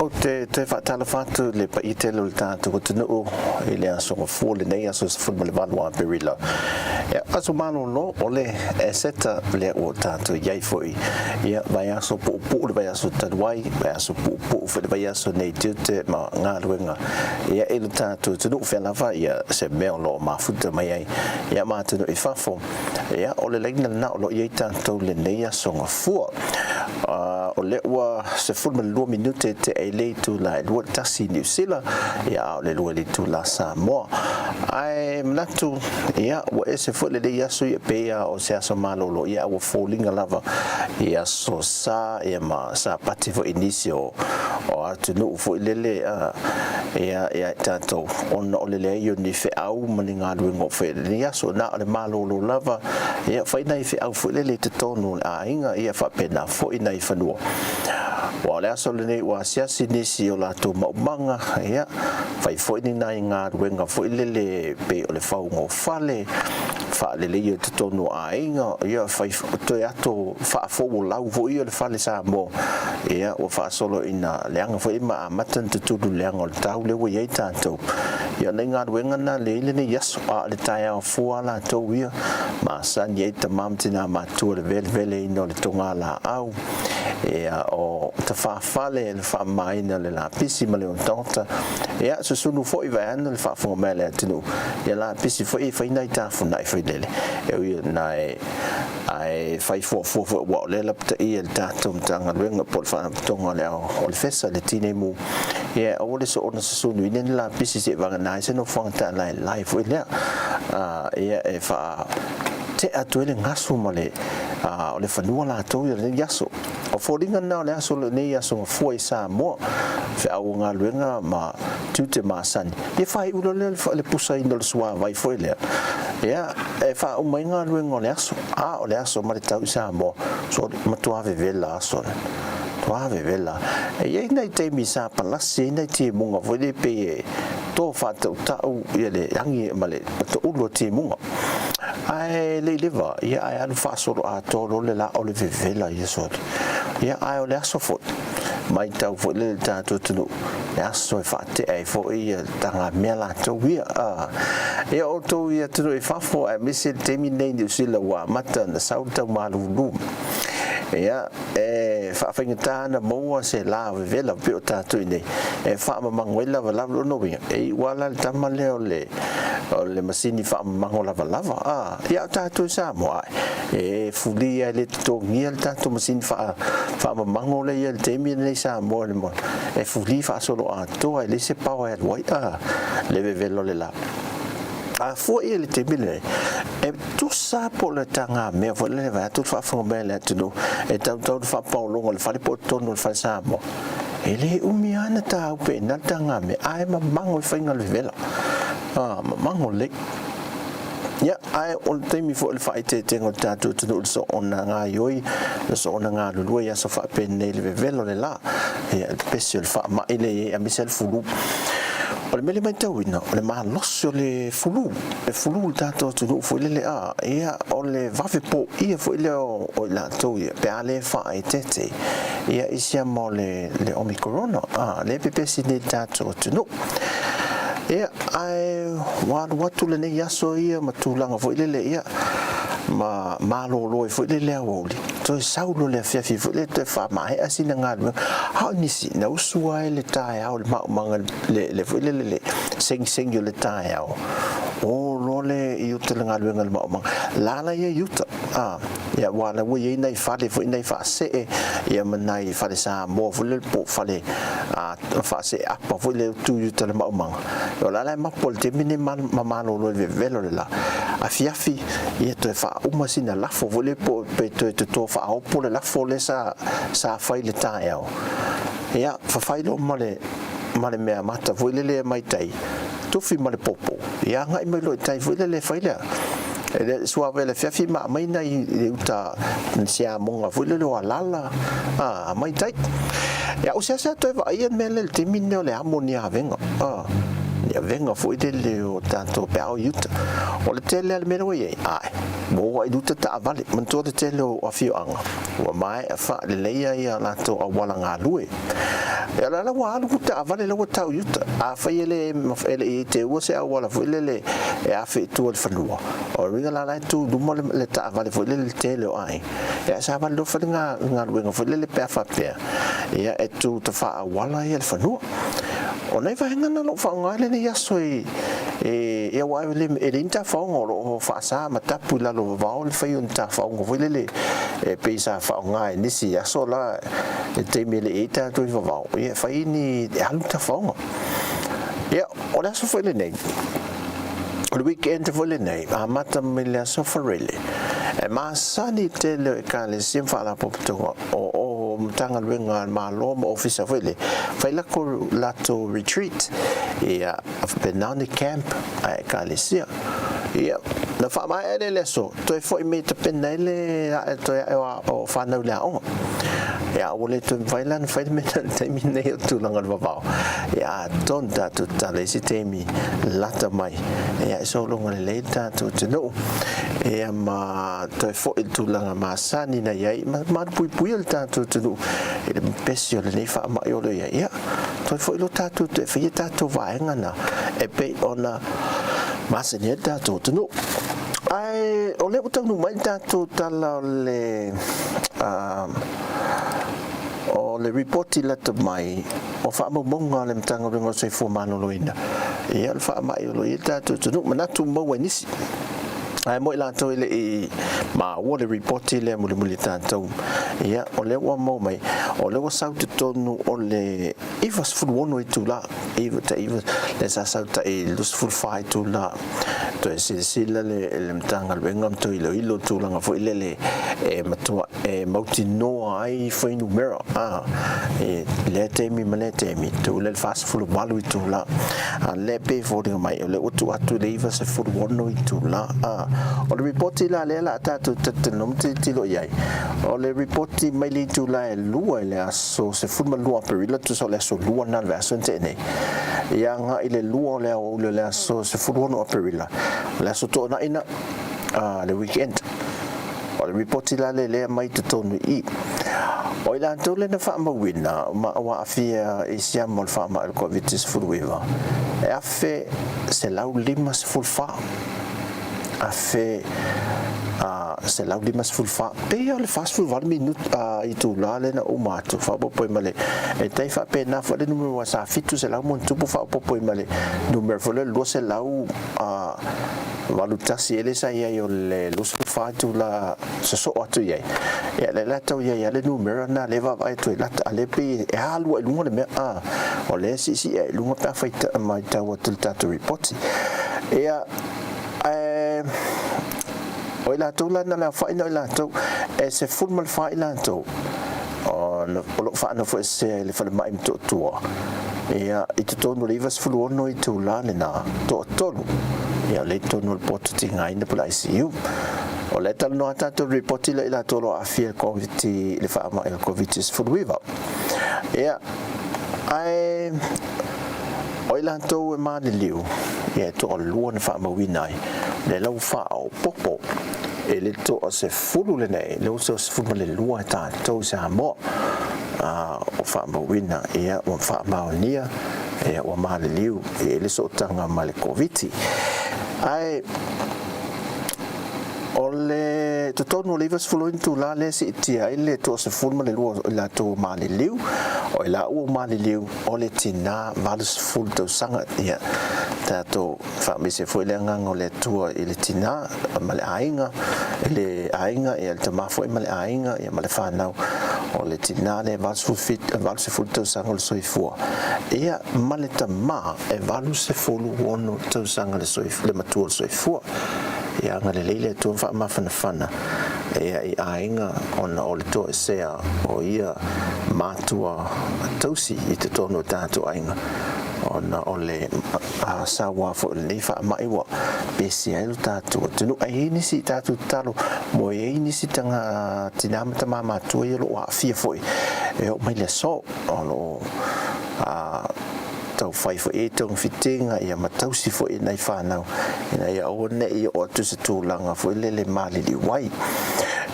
Ou te toe faatalofa atu i le paia tele o le tatou atunuu i le aso Gafua lenei, aso 18 o Aperila. Ia, aso malolo o le Eseta lea ua tatou i ai foi. Ia, vaiaso puupuu le vaiaso talu ai, vaiaso puupuu foi le vaiaso nei tiute ma galuega. Ia, i le tatou atunuu fea lava ia se mea o lo o mafuta mai ai ia ma atunuu i fafo. Ia, o le laina lena o lo o i ai tatou lenei aso Gafua. O lea ua 12 minute tea i le itula e 2:01 i Niu Sila, ia, a o le 2 i le itula Samoa. Ae manatu, ia, ua ese foi lenei aso, ia, pei lava o se aso malolo, ia, a ua foliga lava i aso Sa, ia, ma Sapati foi i nisi o atunuu foi lele, ia, ia i tatou, ona o le leai o ni feau ma ni galuega o fai i lenei aso, na o le malolo lava, ia, fai nai feau foi lele i totonu o le aiga, ia faapena foi nai fanua. Aua o le aso lenei ua asiasi nisi o latou maumaga, ia, fai foi ni nai galuega foi lele pei o le fauga o fale, faaleleia i totonu o aiga, ia, fai toe ato faafou o lau foi ia o le fale Samoa, ia, ua faasolo ina leaga foi ma amata ona tutulu i le leaga o le tau lea ua i ai tatou. Ia, o nai galuega na lea i lenei aso, a o le taeao fua latou ia, masani ai tama ma tina matua le veleveleina o le togalaau, ia, o tafafale le faamamaina o le lapisi ma le otaota, ia, susunu foi vaeane le faafofoga mai a le atunuu, ia lapisi foi e fai nai tafunai foi lele, e ui ina e ae fai fuafua foi aua o lea e lapataia e le tatou Matagaluega po o le Faalapotopotoga o le Ao o le Fesa le Tinei Mu, ia aua le soona susunuina ni lapisi seia vagana ai se nofoaga taalaelae foi lea, ia e faatea atu ai le gasu ma le o le fanua latou ia lenei aso. O foliga lena o le aso lenei aso Gafua i Samoa, feau o galuega ma tiute masani, ia faaiu loa lea le pusaina o le suavai foi lea, ia e faauma ai galuega o le aso. A o le aso ma le tau i Samoa, so matua vevela aso, matua vevela. E i ai nai taimi sa palasi ai nai timuga foi lea pei e to faatautau ia le agi ma le toulu o timuga. Ae le i leva, ia ae alu faasolo atoa loa le la o le vevela ia soli. Ia ae o le aso foi, matau foi lea i le tatou atunuu, le aso e faatea ai foi ia tagamea latou ia. Ia outou i atunuu i fafo aemaise le taimi lenei i Niu Sila ua amata ona sau le tau malulu. Ia, e faafaigata ona maua se la vevela pei o tatou i nei e faamamago ai lavalava. Lona uiga, e iu lava la le tama lea o le o le masini faamamago lavalava. A, ia o tatou i Samoa, e fulia e le totogia le tatou masini faamamago lea i le taimi lenei i Samoa i le e fuli faasoloatoa e leai se paoa e alu ai a le vevela o le la. A fua i le taimi lenei, e tusa po o le tagamea foi lele vaeatu le faafofoga mai a le atunuu e tautau le faapaologa o le fale po o totonu o le fale Samoa. E le umi lava ona tāupe i ina le tagamea, ae mamago i faiga o le vevela. A, mamago lelei. Ia, ae o le taimi foi o le faaeteetega o le tatou atunuu i le soona gaoioi, le soona galulue i aso faapenei i le vevela o le la, ia, le pepesi o le faamai lea e i ai, aemaise lava le fulu. O le mea lea e matauina, o le malosi o le fulu, le fulu i le tatou atunuu foi lele, a, ia, o le vave poia foi lea o i latou ia, pe a le faaeteete, ia, i siama o le Omikorona, a, lea e pepesi nei i le tatou atunuu. Ia, ae ua alu atu lenei aso ia ma tulaga foi lele, ia, ma malolo ai foi lele aoauli, toe sau loa le afiafi foi lele toe faamaea sina galuega. A o nisi, na usu ai le taeao i le maumaga le foi lele le segisegi o le taeao, o loa le i uta i le galuega i le maumaga. La la ia i uta, a, ia, aua la ua i ai nai fale foi nai faasee, ia ma nai fale Samoa foi lele po o fale a faasee apa foi lea tu i uta i le maumaga. O la la e mapo i le taimi lenei ma malolo i le vevelo le la afiafi, ia toe faauma sina lafo foi lea po pe toe toto faaopo le lafo lea sa sa fai i le taeao. Ia fafai loa ma le ma le mea mata foi lele e mai tai, tufi ma le popo, ia agai mai loa i tai foi lele e fai lea. E le suavai i le afiafi ma aumai nai le uta siamoga foi lele o alala, a, aumai tai. Ia, o seasea toe vaaia le mea lea i le taimi lenei o le amo o ni avega, a, le avega foi lele o tatou pe a o i uta. O le tele lava o le mea lea ua i ai, ae ua oo lava i uta taavale. Manatua le tele o afioaga ua maea faaleleia ia latou auala galue. Ia o la ua alu taavale la ua tau i uta. Afai e le e le i teua se auala foi lele e afe i tua i le fanua, o le uiga la la e tu i luma le taavale foi lele i le tele o aiga. Ia ae savali loa fai le galuega foi lele pe a faapea ia e tu tafaaauala ia le fanua. O nai vaega na o lo o faaaoga i lenei aso i e aua e leai ni tafaoga o lo o faasa ma tapu i lalo o vavao le fai o ni tafaoga foi lele e pei sa faaaoga i nisi aso la i le taimi e le i ai tatou i vavao, ia e fai ni e alu ni tafaoga. Ia, o le aso foi lenei, o le weekend foi lenei, amata mai le aso Farele, e masani tele o ekalesia ma faalapotopotoga o Matagaluega a le Malo ma Ofisa foi lele, fai lako latou retreat, ia, faapena ona camp a ekalesia. Ia, na faamaea lea i le aso, toe foi mai e tapena ai le ae toe ae o fanau i le aoga. Ia, ua le toe mafai la ona fai le mea lena i le taimi lenei o le tulaga o le vavao. Ia, atonu tatou tatalo i se taimi lata mai, ia, e sologa lelei le tatou atunuu, ia ma toe foi i le tulaga masani na i ai, ma malupuipuia le tatou atunuu i le pepesi o lenei faamai o lo o i ai. Ia, toe foi loa tatou toe faia tatou vaega na e pei ona masani ai le tatou atunuu. Ae o lea ua taunuu mai le tatou tala o le o le ripoti lata mai o faamaumauga a le Matagaluega o le Soifua Maloloina, ia o le faamai o lo o i ai le tatou atunuu, manatu maua e nisi. Ae mo i latou e le i maua le ripoti lea mulimuli e tatou, ia o lea ua maua mai, o lea ua sau i totonu o le 96 itula, 99, lea sa sau tai 24 itula, toe silasila le Matagaluega ma toe iloilo le tulaga foi lele e matua e mautinoa ai fuainumera a i lea taimi ma lea taimi, tuu lea le 48 itula, a lea e pei e foliga mai o lea ua tuu atu i le 96 itula. A o le ripoti la lea la a tatou talatalanoa ma tilotilo i ai, o le ripoti mai le itula e 2 i le aso 12 Aperila, tusa o le aso 2 lena o le vaiaso na tea nei, ia agai i le 2 o le aoauli o le aso 16 Aperila, o le aso Toonai na, a le weekend. O le ripoti la lea lea mai totonu i i. O i latou lea na faamauina ma ua aafia i siama o le faamai o le Koviti-19, e 1,154. 1,154. Pei lava o le 48 minute, itula lea na uma atu, faaopoopo ai ma le, e tai faapena foi le numera aua sa 700 ma ona tupu faaopoopo ai ma le numera foi lea o le 200, 81 ea lea sa i ai o le 24 itula sosoo atu i ai, ia lea la tau i ai lava le numera lena lea e vaavaai atu ai lata, a lea pei e alu lava i luga le mea, a o lea e siisii lava i luga pe a fai matau atu i le tatou ripoti. Ia, ae o i latou la na o le aofai na o i latou, e 14 i latou o lo o faanofoesea i le falemai Motootua, ia, i totonu o le 96 itula lena, toatolu, ia, o lea i totonu o le poto tigaina po o le ICU. O lea e talanoa lava tatou i le ripoti lea i latou o lo o aafia i le Koviti, i le faamai o le Koviti-19. Ia, ae o i latou e maliliu, ia, e toalua na faamauina ai, lea la ua faaopoopo i le toasefulu lenei, lea ua toasefulu ma le lua e tatou i Samoa o faamauina, ia, ua faamaonia, ia, ua maliliu i le sootaga ma le Koviti. Ae o le totonu o le 90 itula lea e siitia ai le 12 o i latou ua maliliu, o i laua ua maliliu, o le tina 80 tausaga. Ia, tatou faamaise foi le agaga o le Atua i le tina ma le aiga, i le aiga, ia le tama foi ma le aiga, ia ma le fanau. O le tina lea e 80 tausaga o le soifua, ia ma le tama e 86 tausaga le soifua, le matua o le soifua. Ia agalelei le Atua ma faamafanafana ia i aiga ona o le toesea o ia matua tausi i totonu o tatou aiga ona o le saua foi o lenei faamai ua pese ai lo tatou atunuu. Ae i ai nisi tatou tatalo mo e i ai nisi taga tina ma tama matua ia o lo o aafia foi e oo mai le aso o lo o. taufai foi i ai togafitiga, ia ma tausi foi i nai fanau ina ia aua ne i oo atu i se tulaga foi lele maliliu ai.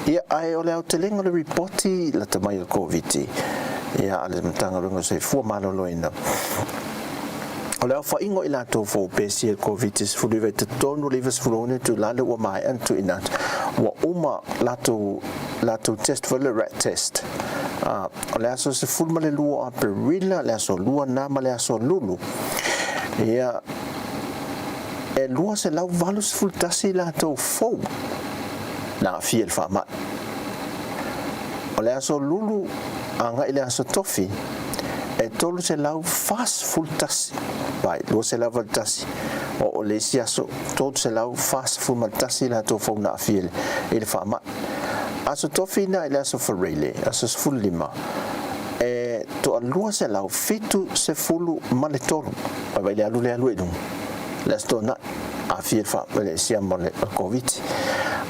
Ia, ae o le aotelega o le ripoti lata mai o le Koviti, ia, a le Matagaluega o le Soifua Maloloina, o le aofaiga o i latou fou pesia i le Koviti-19 i totonu o le 96 itula lea ua maea ona tuuina atu, ua uma latou latou test foi le rat test. O le aso 12 o Aperila, le aso Lua na ma le aso Lulu, ia, e 281 latou fou na aafia i le faamai. O le aso Lulu agai i le aso Tofi, e 341, vai, 281, o le isi aso 341 latou fou na aafia i le faamai. Aso Tofi na i le aso Faraile, aso 15, e toa 273, vai vai le alu le alu i luga, le aso Toonai, aafia i le siama o le Koviti.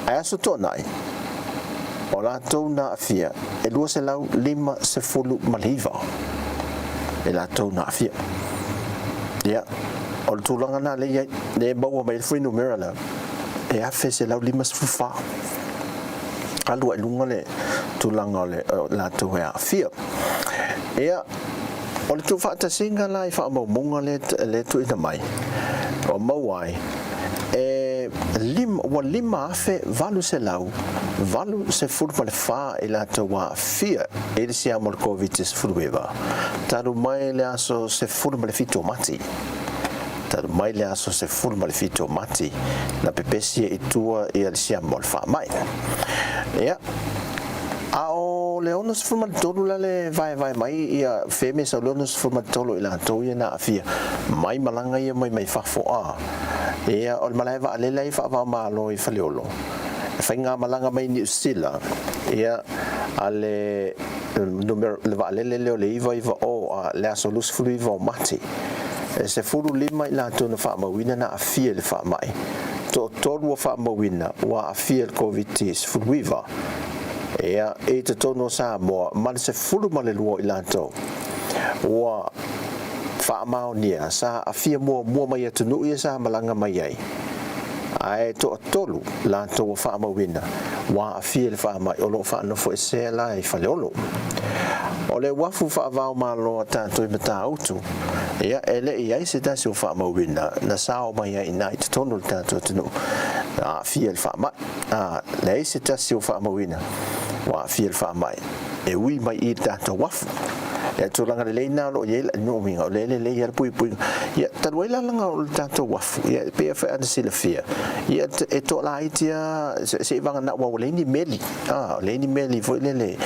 Ae aso Toonai, o latou na aafia e 259 e latou na aafia. Ia, o le tulaga na lea i ai, lea e maua mai ai le fuainumera lea, e 1,154. Alu ai i luga le tulaga o le latou e aafia. Ia, o le tuufaatasiga la i faamaumauga lea e tuuina mai, ua maua ai, e ua 5,884 i latou ua aafia i le siama o le Koviti-19 talu mai le aso 17 o Mati. Talu mai le aso 17 o Mati na pepesi ai i tua le siama o le faamai. Ia, a o le 63 la le vaevae mai ia fea mea sau le 63 i latou ia na aafia mai malaga ia mai mai fafo a. Ia, o le malae vaalele ai faava-o-Malo i Faleolo, e faigamalaga mai Niu Sila, ia, a le numera, le vaalele lea o le 990 a le aso 29 o Mati, e 15 i latou na faamauina na aafia i le faamai, toatolu ua faamauina ua aafia i le Koviti-19, ia, i totonu o Samoa, ma le 12 o i latou ua faamaonia sa aafia muamua mai atunuu ia sa malaga mai ai, ae toatolu latou ua faamauina ua aafia i le faamai o lo o faanofoesea la i Faleolo. O le uafu faava-o-Malo a tatou i Matautu, ia, e le i i ai se tasi o faamauina na sao mai ai i ina i totonu o le tatou atunuu na aafia i le faamai. A leai se tasi o faamauina ua aafia i le faamai e ui mai i le tatou uafu. Ia, tulaga lelei na o lo o i ai le uiga o lea e lelei lava le puipuiga. Ia, talu ai la leaga o le tatou uafu, ia, e pei foi ona silafia, ia, e toalaiti lava seivagana aua ua leai ni meli, a, leai ni meli foi lele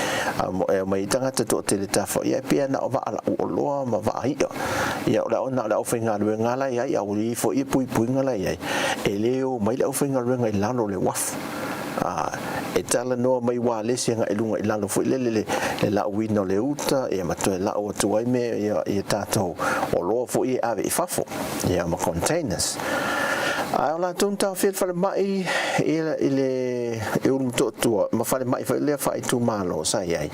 e omai ai tagata toatele tafa, ia, e pei lava na o vaa lau oloa ma vaa i'a. Ia, o le, na o le aufaigaluega lava la e i ai, a ua i ai foi puipuiga la e i ai, e le o mai le aufaigaluega i lalo o le uafu. A, e talanoa mai ualesi agai i luga i lalo foi lele le, le lauina o le uta, ia ma toe lau atu ai mea ia, ia tatou oloa foi e ave i fafo, ia ma containers. Ae o latou na taofia i le falemai i, i le i Ulumotootua ma falemai foi lea faaitumalo sa i ai.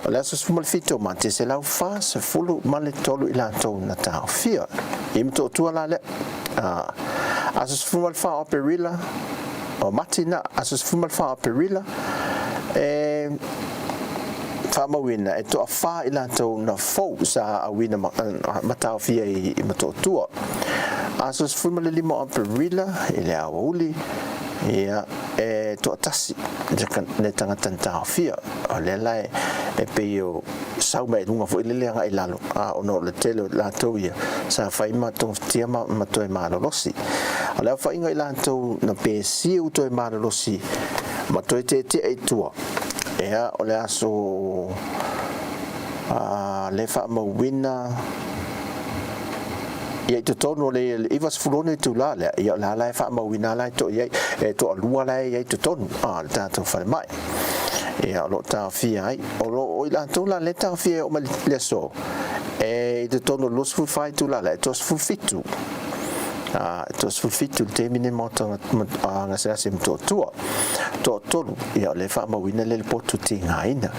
O le aso 17 o Mati, 143 i latou na taofia. I Motootua la lea. A, aso 14 o Aperila, o Mati na, aso 14 o Aperila, e faamauina e toafa i latou na fou sa auina ma, ma taofia i, i Motootua. Aso 15 o Aperila i le aoauli, ia, e toatasi le tagata na taofia. O lea la e, e pei o sau mai luga foi lele agai i lalo, a ona o le tele o latou ia sa fai ma togafitia ma, ma toe malolosi. O le aofaiga i latou na pesia ua toe malolosi ma toe teetea i tua, ea o le aso a, le faamauina ia i totonu o le 96 itula lea, ia o le a la e faamauina la e toa i ai, e toalua la e i ai i totonu a le tatou falemai. Ia o lo o taofia ai. O lo o i latou la lea e taofia e oo mai le aso, e i totonu o le 24 itula lea, e 37. A, e 37 le taimi nei mo gasegase Motootua. Toatolu, ia o lea e faamauina lea i le potu tigaina.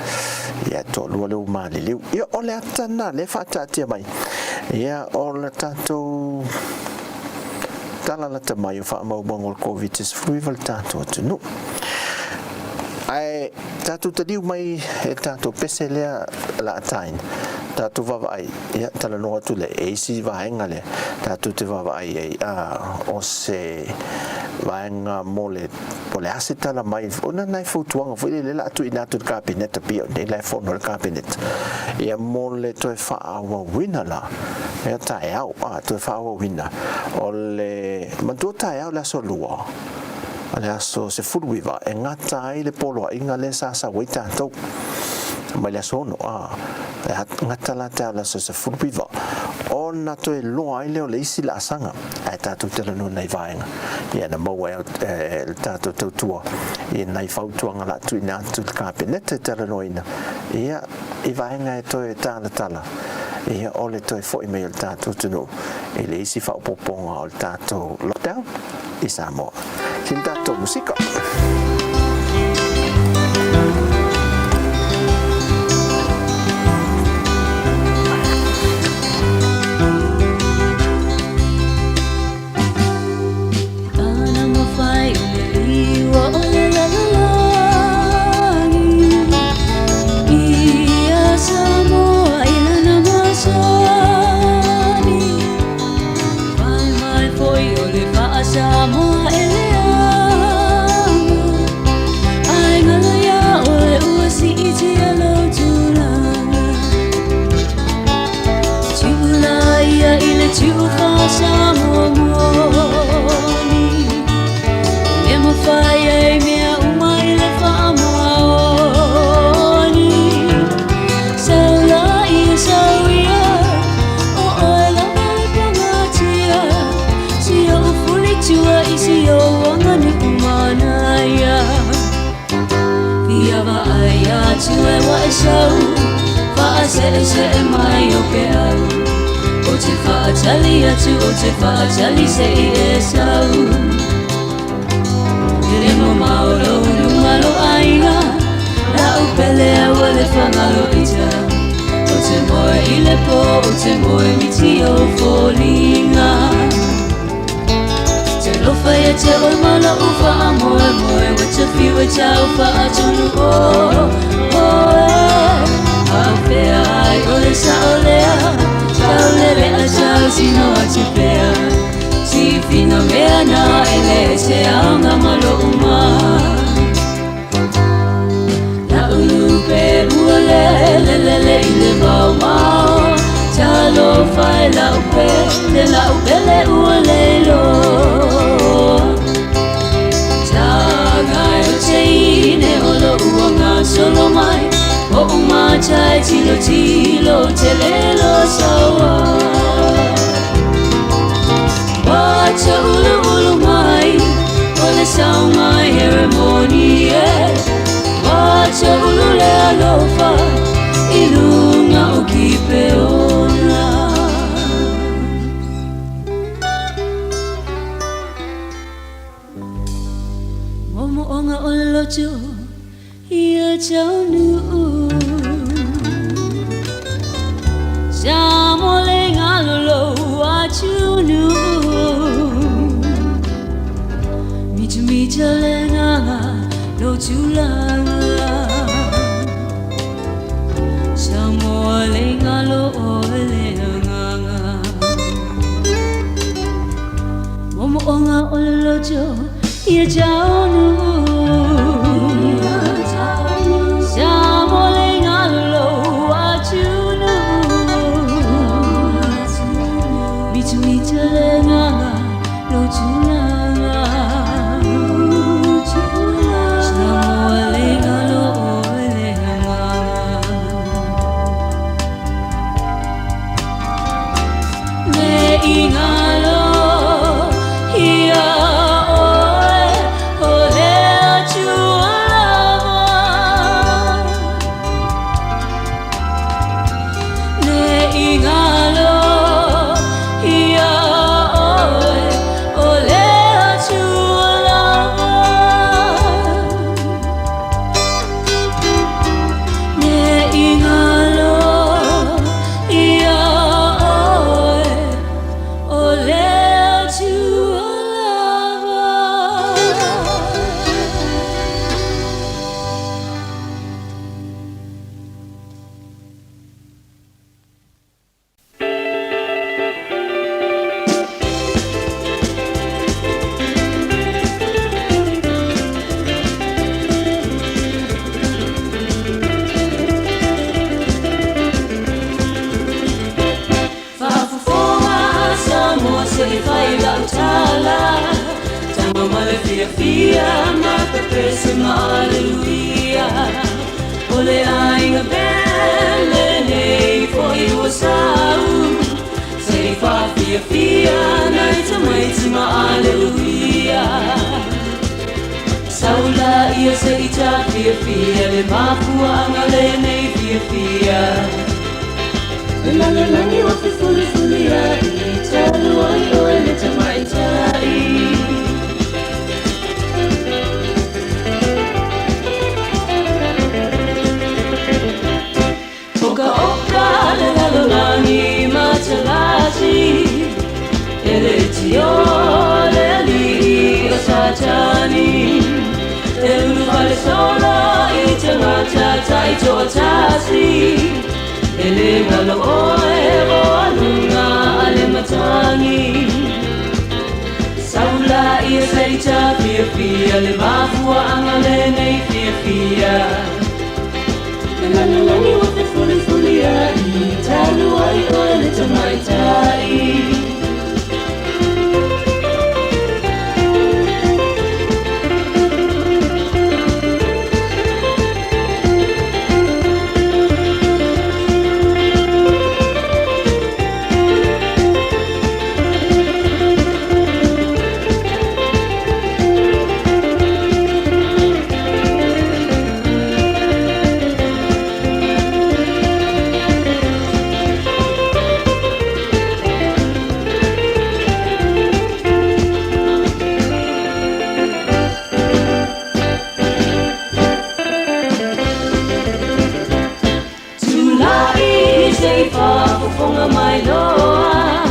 Ia, toalua lea ua maliliu. Ia, o le ata lena lea e faataatia mai. Ia, o le tatou tala lata mai o faamaumauga o le Koviti-19 i le tatou atunuu. Ae tatou taliu mai i le tatou pese lea o le a taina, tatou vaavaai, ia talanoa atu lea, e isi vaega lea tatou te vaavaai ai, a, o se vaega mo le, po o le a se tala mai, ona nai fautuaga foi lele o le a tuuina atu i le Kapeneta pei o nei la e fono ai le Kapeneta, ia mo le toe faaauauina la, ia taeao, a, toe faaauauina o le, manatua taeao le aso Lua, o le aso 19 e gata ai le poloaiga lea sa sau ai tatou mai le aso 6, a, e gata la taeao le aso 19 ona toe loa ai lea o le isi laasaga ae tatou talanoa nai vaega ia na maua e le tatou tautua i nai fautuaga la tuuina atu i le Kapeneta e talanoaina ia i vaega e toe talatala ia o le toe foi mai o le tatou atunuu i le isi faaopoopoga o le tatou lockdown i Samoa. Sina tatou musika. ma le fiafia ma pepese ma aleluia. O le aiga pele nei foi ua sau, se i faafiafia nai tamaiti ma aleluia. Sau laia se i tafiafia le mafuaaga lenei fiafia. Le lalolagi ua fefulifulia'i talu ai oe le Tamaita'i. Okaoka le lalolagi matalasi, e le tioa le alii o Satani. E ulufale solo i tagata taitoatasi, e le galo oe o aluga a le matagi. Sau laia se i tafiafia le mafuaaga lenei fiafia. Le lalolagi ua fefulifulia'i talu ai oe le Tamaita'i. Tula'i se i faafofoga mai loa,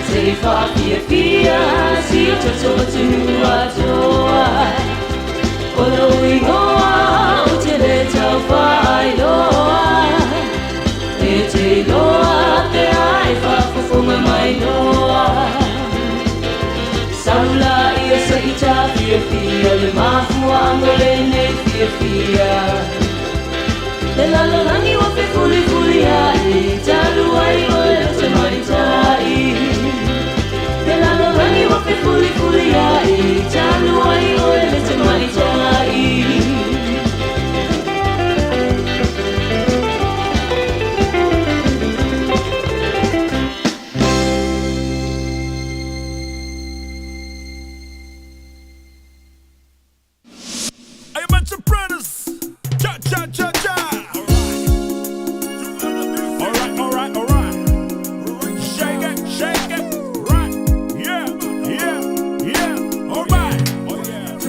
se i faafiafia si o tatou atunuu atoa. O lou igoa ou te lē tau faailoa, e te iloa pe a e faafofoga mai loa. Sau laia se i tafiafia le mafuaaga lenei fiafia. Le lalolagi ua fefulifulia'i talu ai oe le Tamaita'i. Le lalolagi ua fefulifulia'i talu ai oe le Tamaita'i. Hey, bunch of brothers. Cha cha cha cha. All right, all right, all right. Shake it, shake it. Right. Yeah, yeah, yeah. All right. Oh yeah.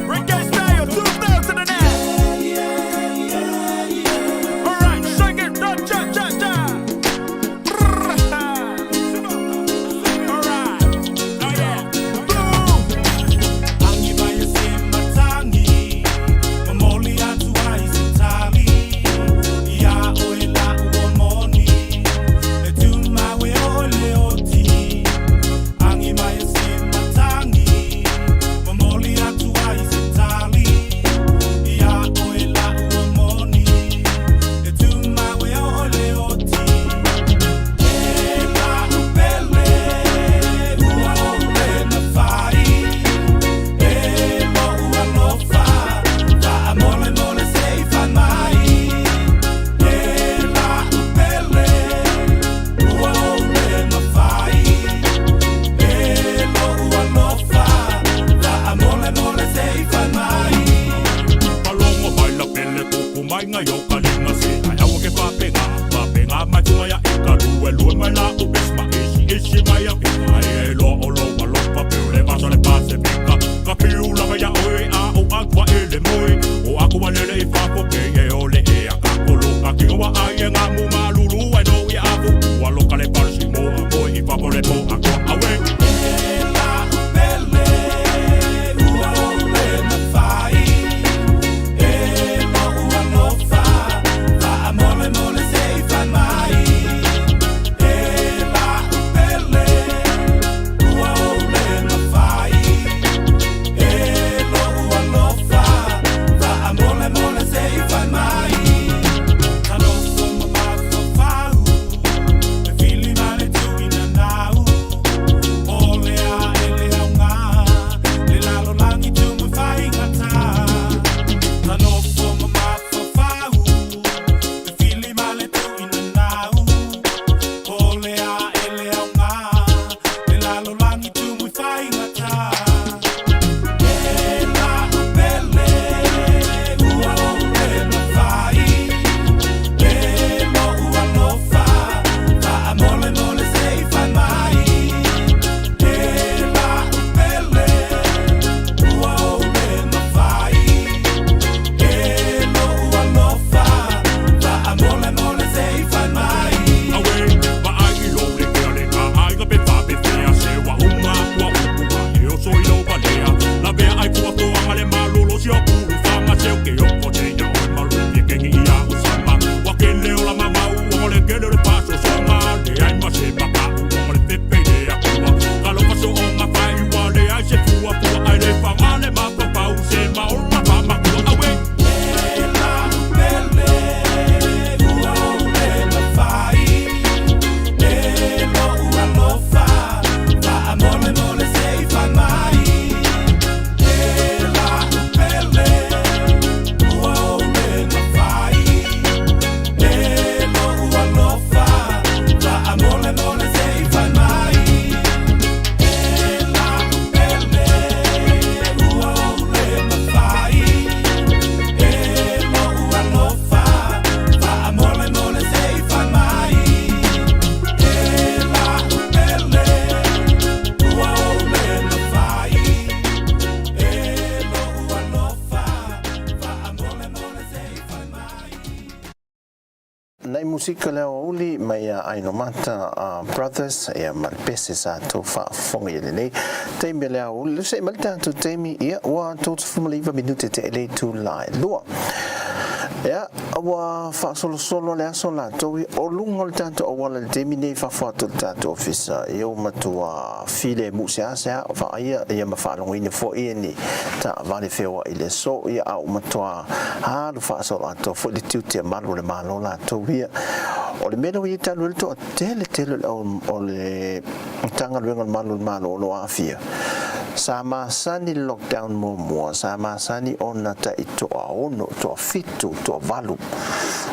musika le aoauli mai ia Ainomata Brothers ia ma le pese sa tou faafofoga i lenei taimi o le aoauli. Le seʻe mai le tatou taimi, ia ua 39 minute te le itula e 2. Ia, ua faasolosolo le aso latou ia o luga o le tatou auala i le taimi nei i fafo atu o le tatou ofisa. Ia ua matua filemu seasea vaaia ia ma faalogoina foi ni taavale feoai i le aso, ia a ua matua alu faasolo atoa foi le tiute a malu o le Malo latou ia. O le mea lea ua i ai talu ai le toatele tele o le Matagaluega o le Malu o le Malo o lo o aafia, sa masani le lockdown muamua, sa masani ona tai toaono, toafitu, toavalu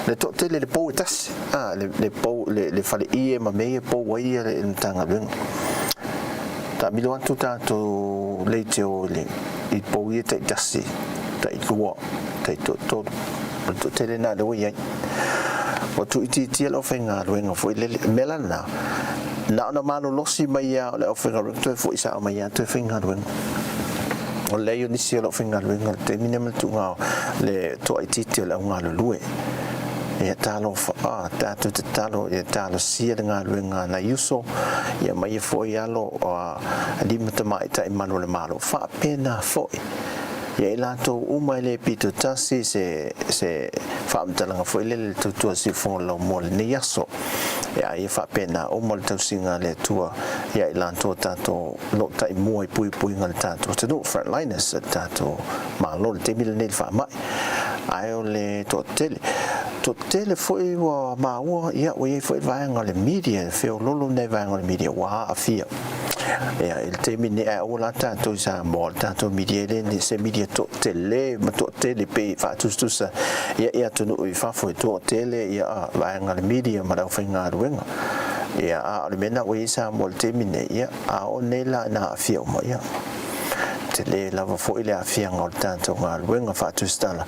le toatele i le pou e tasi, a, le pou, le faleie ma mea ia e pou ai le Matagaluega. Taamilo atu tatou leitio i le i pou ia taitasi, tailua, taitoatolu, o le toatele lena lea ua i ai. Ua tuuitiitia le aufaigaluega foi lele. O le mea la lena, na ona malolosi mai lava o le aufaigaluega toe foi sao mai lava toe faigaluega. O le leai o nisi o le aufaigaluega i le taimi lenei ma le tuuga o le toaitiiti o le au galulue. Ia talofa, a, tatou tatalo ia talosia le galuega a nai uso, ia ma ia foi alo a alii ma tamaitai malu o le Malo. Faapena foi ia i latou uma e le pito tasi se se faamatalaga foi lele le tautua siufofoga o le laumua i lenei aso. Ia ia faapena uma le tausiga a le Atua ia i latou tatou lo o taimua i puipuiga a le tatou atunuu, frontliners a le tatou Malo i le taimi lenei i le faamai. Ae o le toatele, toatele foi ua maua, ia ua i ai foi le vaega o le media, e feololo lenei vaega o le media ua aafia. Ia, i le taimi lenei, ae aua la tatou i Samoa, o le tatou media e le se media toatele ma toatele pei faatusatusa ia i atunuu i fafo e toatele ia vaega o le media ma le aufaigaluega. Ia, a o le mea lena ua i ai Samoa i le taimi lenei, ia, a oo nei la ina aafia uma, ia, tele lava foi le aafiaga o le tatou galuega faatusitala,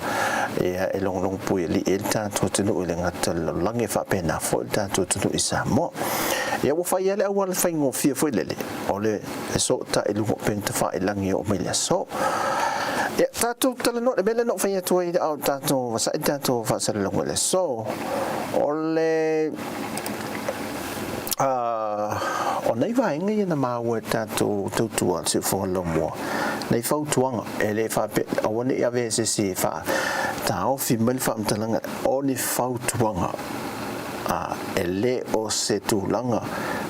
ia, e logologo puialii ai le tatou atunuu i le gata o le lalolagi, e faapena foi le tatou atunuu i Samoa. Ia ua fai lava le auala faigofie foi lele, o le fesootai i luga o upega tafailagi e oo mai le aso. Ia, tatou talanoa, le mea lea na ou fai atu ai a o tatou vasa'i le tatou faasalalauga i le aso, o le o nai vaega ia na maua e tatou tautua le Siufofoga Laumua, nai fautuaga, e le faapea, aua ne i ave e se isi e faataofi mai le faamatalaga, o ni fautuaga, a, e le o se tulaga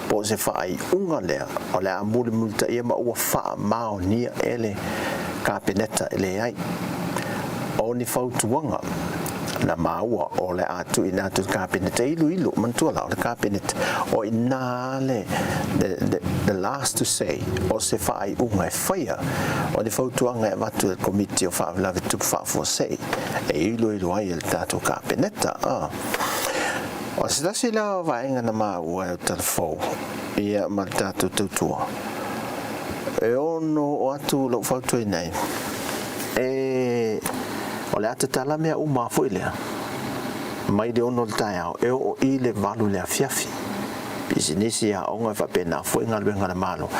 po o se faaiuga lea o le a mulimulitaia ma ua faamaonia e le Kapeneta, e leai. O ni fautuaga na maua o le a tuuina atu i le Kapeneta e iloilo, manatua la o le Kapeneta, o i ina le, the, the last to say o se faaiuga e faia, o ni fautuaga e avatu e le Komiti o Faalavelave Tutupu Faafuasei e iloilo ai e le tatou Kapeneta. A. O se tasi la o vaega na maua e o Talafou ia ma le tatou tautua, e ono oo atu lou fautuaina ai, e, o le a tatala mea uma foi lea, mai le 6 i le taeao e oo i le 8 i le afiafi. Pisinisi, aoga e faapena foi galuega a le Malo,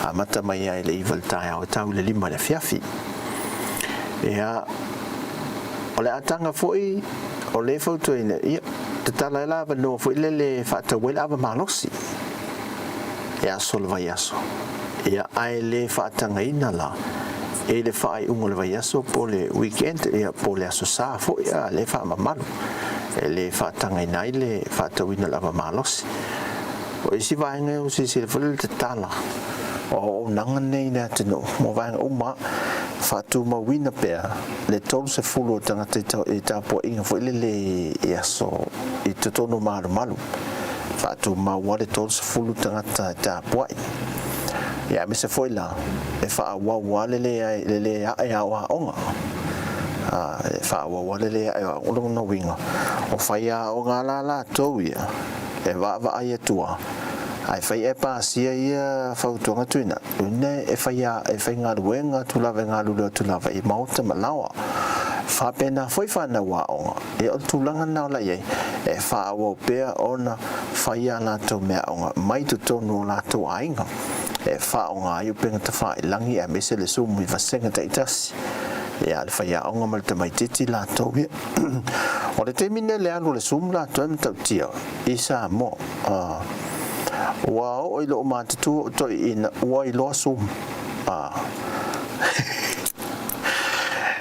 amata mai ai i le 9 i le taeao e tau i le 5 i le afiafi. Ia, o le ataga foi o lea e fautuaina, ia, tatala ai la avanoa foi lele e faatau ai le ava malosi e aso o le vaiaso. Ia, ae le faatagaina la i le faaiuga o le vaiaso po o le weekend, ia, po o le aso Sa foi, a, lea e faamamalu. E le faatagaina ai le faatauina o le ava malosi. O isi vaega ua silasila foi le tatala o auaunaga nei i le atunuu mo vaega uma, faatumauina pea le 30 o tagata i tapuaiga foi lele i aso i totonu o malumalu, faatumau lava le 30 tagata e tapuai. Ia aemaise foi la e faaauau lava le le ae o aoga, e faaauau lava le le ae o aoga. O lona uiga, o faiaoga la latou ia, e vaavaai atu lava, ae fai ae pasia ia fautuaga tuuina atu, ina e fai e faigaluega atu lava e galulue atu lava i maota ma laoa. Faapena foi fanau aoga, ia o le tulaga lena o la i ai, e faaauau pea ona fai a latou meaaoga mai totonu o latou aiga, e faaaoga ai upega tafailagi aemaise le Zoom i vasega taitasi. Ia, le faiaoga ma le tamaitiiti latou ia. O le taimi lenei le alu o le Zoom latou e matautia i Samoa. Ua oo i lou matutua o toeaiina ua iloa Zoom.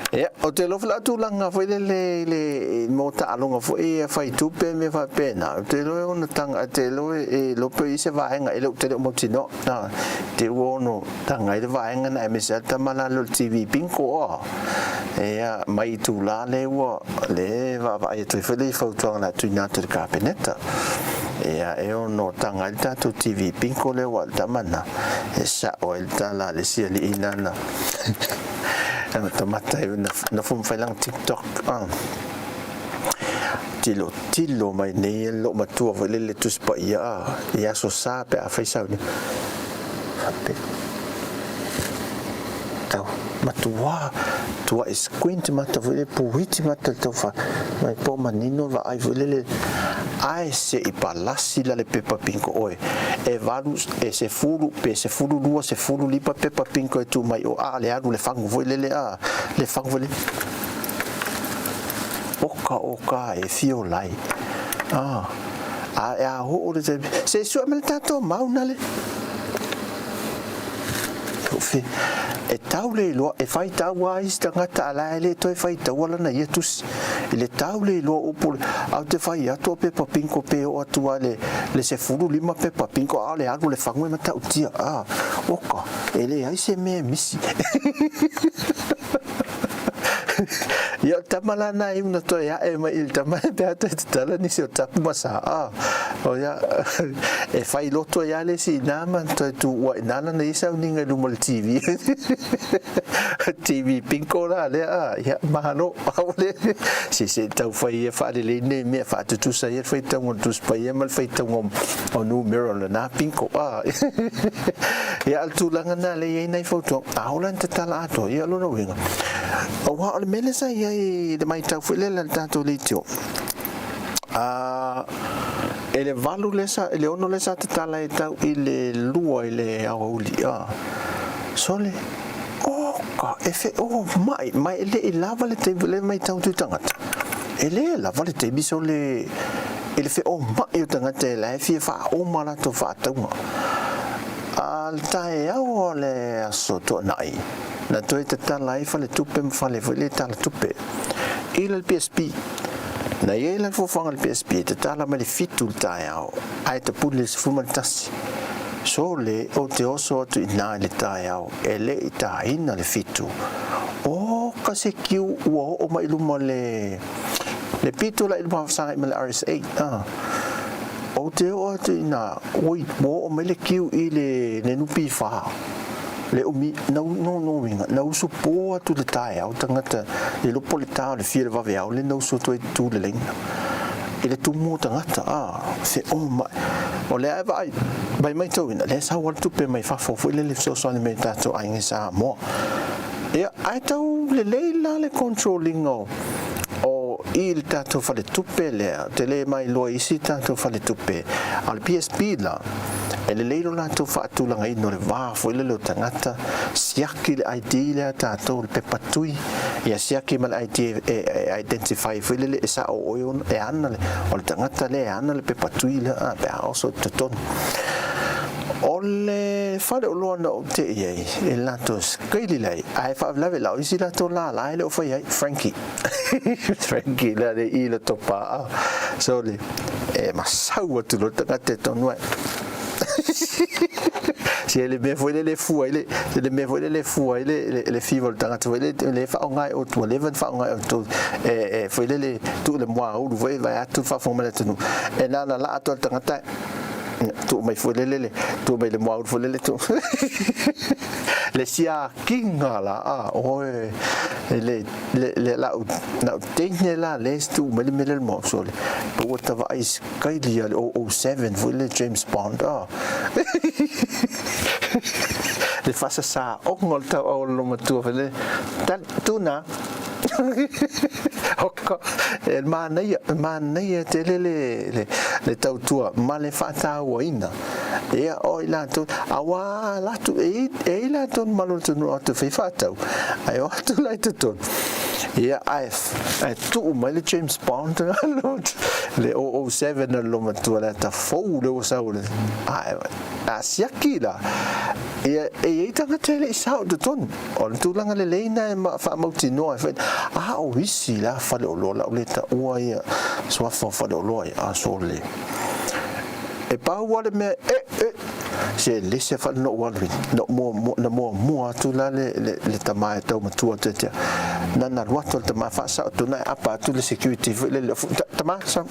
Ia, ou te iloa foi la tulaga foi lele i le mo taaloga foi ia fai tupe ma mea faapena, ou te iloa e ono taga, ou te iloa e iloa pe i ai se vaega, e le o te le o mautinoa, te i ua ono taga ai le vaega lena aemaise lava le tama la lea o le TV Bingo a. Ia, mai itula lea ua lea e vaavaai atu ai foi le fautuaga o le a tuuina atu i le Kapeneta. Ia, e ono taga ai le tatou TV Bingo lea aua o le tama lena, e sao ai le tala a le isi alii lena na matamata ai na nofo ma fai lana TikTok. Tilotilo mai nei e lou matua foi lele Tusi Paia a, i Aso Sa pe a fai sauniga. Faapea. Tau matua tuai squint mata foi lele puhiti mata le tau fa mai po manino vaai foi lele ae se i palasi la le pepa pinko oe e valu e sefulu pe 12 15 pepa pinko e tu mai o a le alu le fagu foi lele a le fagu foi lele oka oka e fio lai a a e a ho o le se sue me le tatou mau na le E tau le iloa, e faitau lava isi tagata a la e le toe faitaua lana ia tusi. I le tau le iloa o upu, a ou te fai atu o pepa pinko pe oo atu lava i le 15 pepa pinko a o le alu o le fagu e matautia. A, oka, e leai se mea e misi. Ia o le tama la na i una toe ae mai i le tama pe a toe tatala nisi o tapu ma sa. A, o ia, e fai loto ai lava le isi inā ma toe tuua inā lana ia sauniga i luma o le TV. TV bingo la lea, a, ia, malo. Aole, se se tau fai ia faalelei nei mea faatutusa ia le faitauga o le Tusi Paia ma le faitauga o numera o lena bingo. A, ia, a o le tulaga lena lea e i ai nai fautuaga, a ola ni tatala atoa, ia o lona uiga, aua o le mea lea sa i ai i le matau foi lea a le tatou leitio, a, e le 8 lea sa, i le 6 lea sa tatala e tau i le 2 i le aoauli, a, sole, oka, e feomai, ma e le i lava le taimi, le matau atu i tagata, e le lava le taimi sole i le feomai o tagata e la e fia faaoma latou faatauga. A le taeao o le Aso Toonai, na toe tatala ai faletupe ma fale foi le tala tupe i le PSP. Na i ai la le fuafuaga a le PSP e tatala mai le 7 i le taeao ae tapuni i le 11. Sole ou te oso atu i ina i le taeao e le i taina le 7. Oka se kiu ua oo mai i luma le le pito la i luma sagai ma le RSA. Ou te oo atu i ina, oi, ua oo mai le kiu i le le NPF. Le umi, na, no, no uiga, na usu pō atu le taeao tagata, le iloa po o le tā o le fia o le vaveao lea na usu atu ai tu le laina. I le tumu o tagata, a, feomai. O lea e vaai, mai matauina, lea e sau lava le tupe mai fafo foi lele fesoasoani mai i tatou aiga i Samoa. Ia, ae tau lelei la le control ina o, o i le tatou faletupe lea, ou te le mailoa i isi tatou faletupe, a o le PSP la, e lelei lo latou faatulagaina o le va foi lele o tagata, siaki le ID lea a tatou, le pepa tui, ia siaki ma le ID e, e identify foi lele e sao o oe e ana le, o le tagata lea e ana le pepa tui lea, a, pe a oso i totonu. O le faleoloa na ou tei ai, e latou skaili lai, ae faalavelave la o isi latou lala e le o fai ai, Frankie. Frankie la le i le topa a. So le, e masau atu lo tagata e tonu ai. Se le mea foi le fua i le, se le mea foi le fua i le, le fiva o le tagata foi le, le faaaoga e outou, ua leva ona faaaoga e outou, e, e foi lele tuu le muaulu foi vaeatu le faafofoga mai le atunuu. E na ona laa atu lava le tagata, tuu mai foi lele le tuu mai le muaulu foi lele tuu le siakiga la a oe le le le lau lau teine la le tuu mai le mea lea i le muaulu sole pe ua ta vaai skaili a le 007 foi le James Bond a le faasasaoga o le tauau o le loomatua foi lele tali tuna Oka, e manaia, e manaia tele le, le, le tautua ma le faatauaina. Ia, o i latou, auā latou, e i ai latou na malo atunuu latou fai faatau, ae o atu la i totonu, ia, ae, ae tuu mai le James Bond le 007 a le loomatua le ata fou lea ua sau le, ae, a siaki la, ia, e i ai tagata e le i sao i totonu. O le tulaga lelei na e faamautinoa ai foi, a o isi la faleoloa, o le a ou le taua ia suafa o faleoloa ia, a sole. E pau lava le mea e, e, se lese fale na ou alu i, na muamua, na muamua atu la le, le, le tama e tau matua atu ia te au. Nana alu atu le tama faasao atu na e apa atu le security foi lele, tama, sau,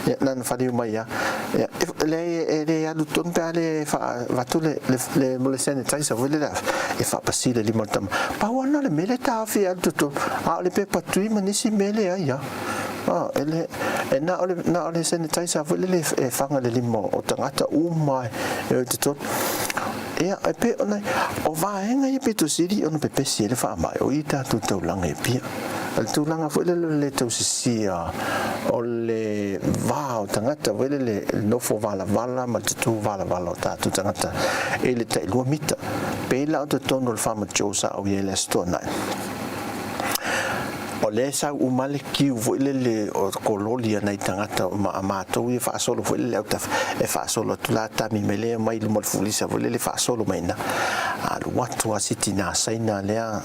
ia, nana faliu mai lava. Ia, e leai e le alu tonu pe a le faavatu le, le, le, le sanitizer foi lele e faapasi le lima o le tama. Pau lava lena o le mea lea e taofi ai alu totonu, a o le pepa tui ma nisi mea e leai lava. A, e le, e na o le, na o le sanitizer foi lele e faga i le lima o tagata uma e o i totonu. Ia, e pei ona, o vaega ia pito sili ona pepesi ai le faamai, o i tatou taulaga i Apia. O le tulaga foi lele o le le tausisia o le va o tagata foi lele, le nofo valavala ma le tutū valavala o tatou tagata i le tailua mita. Pei la o totonu o le Farmer Joe sa ou i ai i le Aso Toonai. O lea e sau uma le kiu foi lele o kololi a nai tagata a matou ia faasolo foi lele autafa e faasolo atu la tami mai lea mai luma o le fulisa foi lele faasolo mai ina alu atu a si tinā Saina lea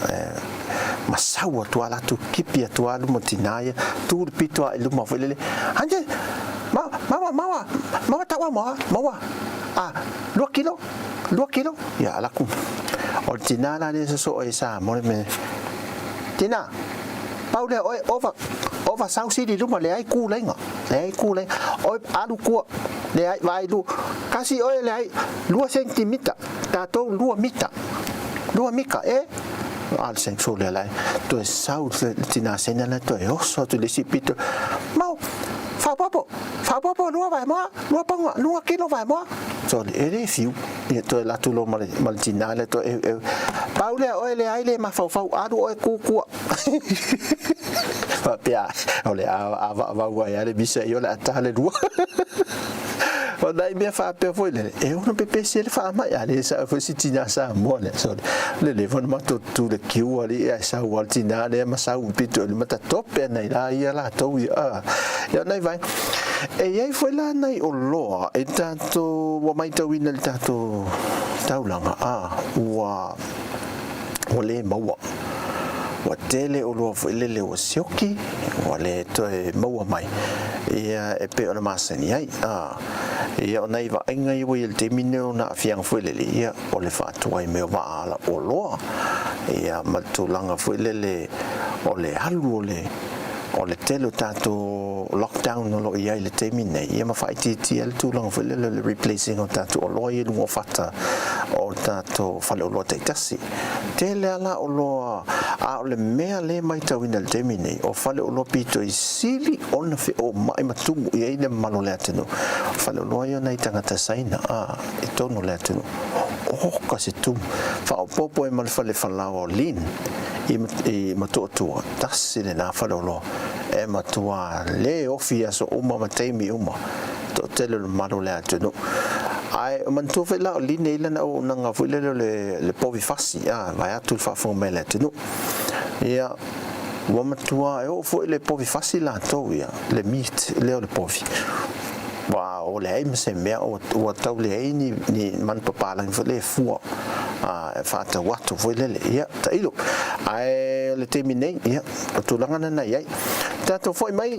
ma sau atu a latou kipi atu a luma o tinā ia tu le pito a i luma foi lele anje ma maua maua maua taua maua maua a lua kilo lua kilo ia ala ku o le tinā la lea sosoo ai Samoa le mea Tina, pau lea oe ova, ova sau sili luma leai ku lainga, leai ku lainga, oe alu kua, leai vaai lu, kasi oe leai lua sentimita, tatou lua mita, lua mika, e, alu seng so lea lai, toe sau le tina sena la toe oso atu le isi pito, mau, faaopoopo, faaopoopo lua vaemoa, lua paga, lua kilo vaemoa, sole, e le fiu. Ia toe alu atu loa ma le, ma le tinā lea toe ʻeuʻeu. Pau lea oe leai le mafaufau, alu oe kukua. Faapea, o le a ʻavaʻavau ai lava le misa i o le a ta le lua. O nai mea faapea foi lele, e ono pepesi ai le faamai, a le sao foi si tinā Samoa lea. So, le leva ona matou tutu i le kiu alii ae sau lava le tinā lea ma sau i pito i lima tatope ana i la ia latou ia. A, ia o nai vaega. E i ai foi la nai oloa e tatou ua maitauina i le tatou taulaga, a, ua, ua le maua. Ua tele oloa foi lele ua sioki, ua le toe maua mai, ia, e pei ona masani ai. A, ia, o nai vaaiga ia ua i ai i le taimi lenei o ona aafiaga foi lele, ia, o le faatuai mai o vaa ala oloa, ia, ma le tulaga foi lele o le alu o le O le tele o tatou lockdown o lo o i ai i le taimi nei, ia ma faaitiitia ai le tulaga foi lele o le replacing o tatou oloa ia i luga o fata o tatou faleoloa taitasi. Tele lava la oloa, a o le mea lea e maitauina i le taimi nei, o faleoloa pito i sili ona feoomai ma tumu i ai le mamalu o le atunuu, o faleoloa ia o nai tagata Saina, a, i totonu o le atunuu. Oka se tumu. Faaopoopo ai ma le fale falaoa o Lin i Motootua. Tasi lena faleoloa e matua le ofi i aso uma ma taimi uma, toatele o le mamalu o le atunuu. Ae manatua foi la o Line i lana auaunaga foi lele o le povi fasi, a, vaeatu le faafofoga mai a le atunuu. Ia, ua matua e oo foi le povi fasi latou ia, le meat lea o le povi. Ua o leai ma se mea, ua tau leai ni manu papalagi foi lea e fua e faatau atu foi lele. Ia, tailo. Ae o le taimi nei, ia, o tulaga na na i ai. Tatou foi mai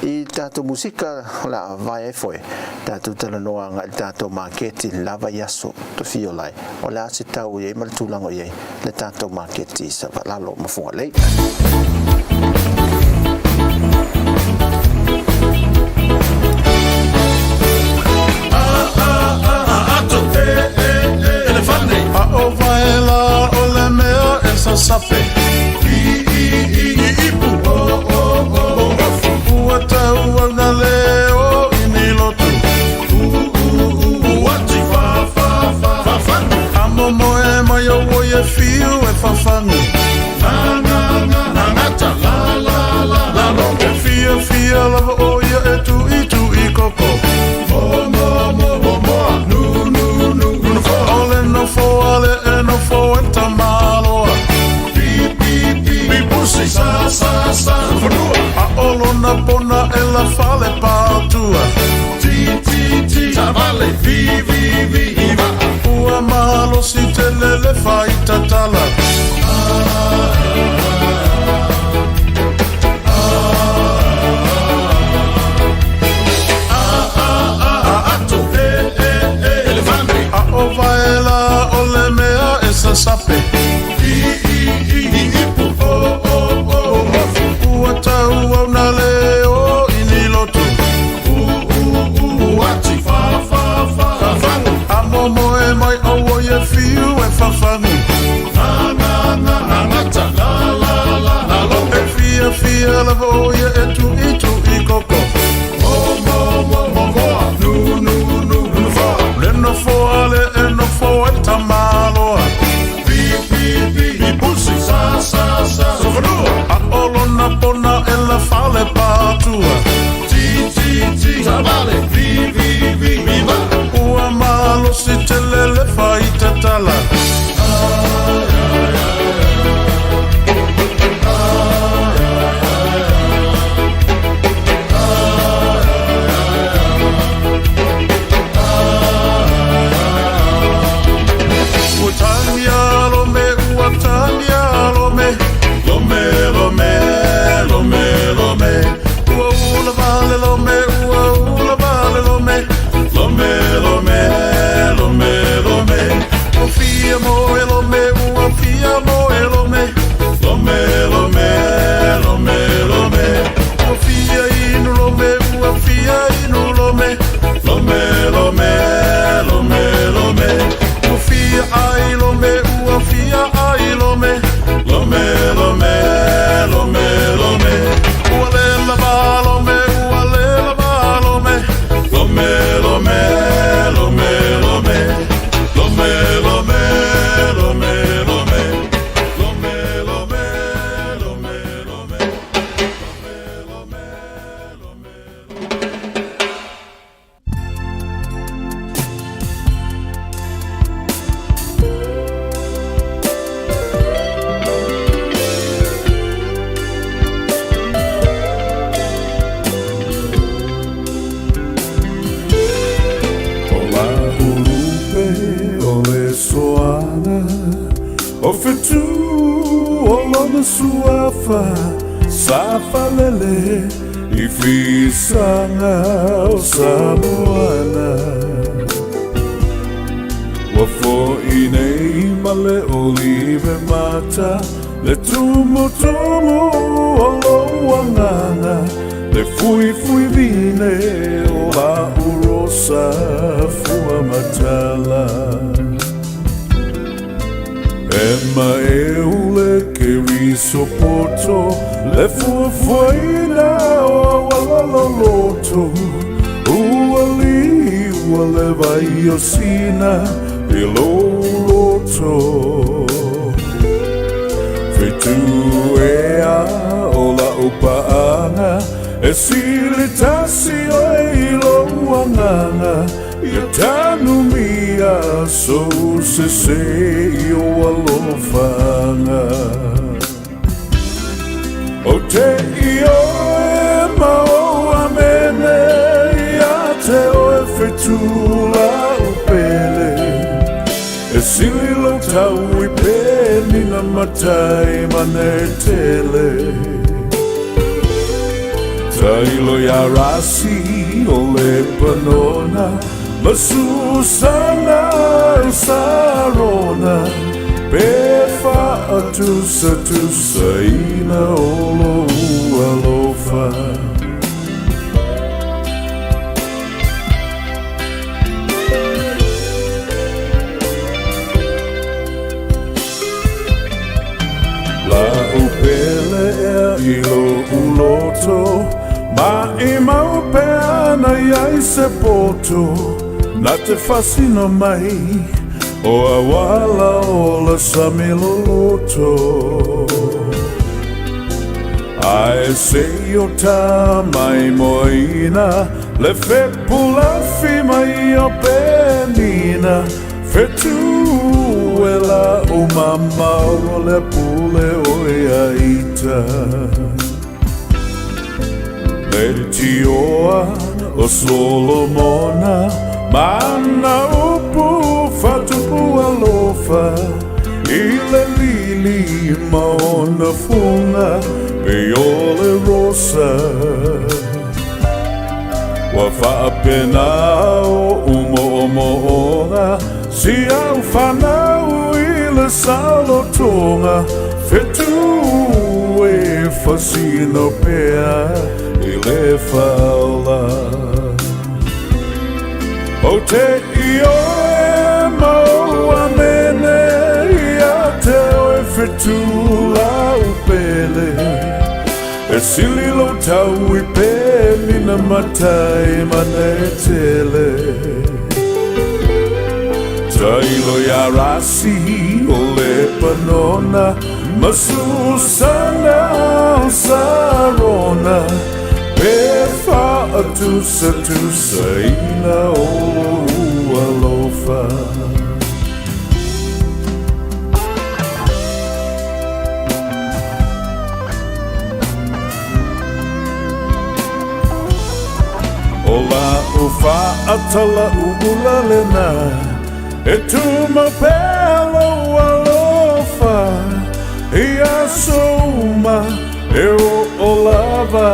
i tatou musika o le a vae ai foi. Tatou talanoa agai i le tatou maketi i le la vaiaso tofia o lai. O le a se tau i ai ma le tulaga o i ai le tatou maketi i Savalalo ma Fugalei. A momoe mai o oi e fiu e fafanu Na na na na ngata la la la la lo E fia fia lava o ia e tui tui koko Mo mo mo mo moa nu nu. la fale patua. Ti ti ti Savale Vi vi vi i vaa. Ua malosi tele le faitatala. Ato e e e Elefante. A o vaela o le mea e sasape. I i i i ipu o o o mofu. Ua tau au na le o i ni lotu. U u u ati fa fa fa fafagu. A momoe mai o e fiu e fafagu. Nga nga nga angata la la la la lo. E fia fia lava o ia e tu i tu i koko. Mo mo mo mo moa nu nu nu nu foa. Le nofoa le e nofo e tamaloa. Pi pi pi i pusi sa sa sa sofanua. A o lona pona e la fale patua. Ti ti ti Savale Vi vi vi i vaa. Ua malosi tele le faitatala. Ua tagia lome, ua tagia lome. Lome, lome, lome, lome. Ua ula vale lome, ua ula vale lome. Lome, lome, lome, lome. Ua fia moe lome, ua fia moe lome. Lome, lome, lome, lome. Ua fia inu lome, ua fia inu lome. Lome, lome, lome, lome. Ua fia ai lome, ua fia ai lome. Lome, lome, lome, lome. Ua le lava lome, ua le lava lome. Lome, lome, lome, lome. Lome, lome, lome, lome. Lome, lome, lome, lome. Lome, lome, lome. O la ulupe o le soaga o fetu o lona suafa sa falele i fisaga o Samoana. Ua fo'i nei ma le olive mata le tumutumu o lou agaga le fuifui vine o la'u rosa fua matala. E maeu le keriso poto le fuafuaina o auala loloto ua liua le vai o Sina i lou loto. Fetu ea o la'u paaga e silitasi oe i lou agaga ia tanumia sou sese i ou alofaga. Ou te ioe ma ou amene ia te oe fetu la'u pele. E sili lou tau i penina matai ma netele. Tailo ia Rasi o Lepanona ma Susana i Sarona pe faatusatusaina o lou alofa. La'u pele ea i lo'u loto ma'imau pe ana i ai se poto na te faasino mai o auala o le sami loloto. Ae se i o ta maimoaina le fepulafi mai o Penina fetu e la'u mamao o le pule o ia ita. Le Leitioa o Solomona ma ana upu faatupu alofa i le lili ma ona fuga pei o le rosa. Ua faapena oʻu moomooga si au fanau i le saolotoga fetu e fasino pea i le faaola. Ou te ioe ma ou amene ia te oe fetu lau pele. E sili lou tau i penina matai ma netele. Tailo ia Rasi o Lepanona ma Susana o Sarona pe faatusatusaina o lou alofa. O la'u faatalauula lena e tumau pea lou alofa i aso uma e oo lava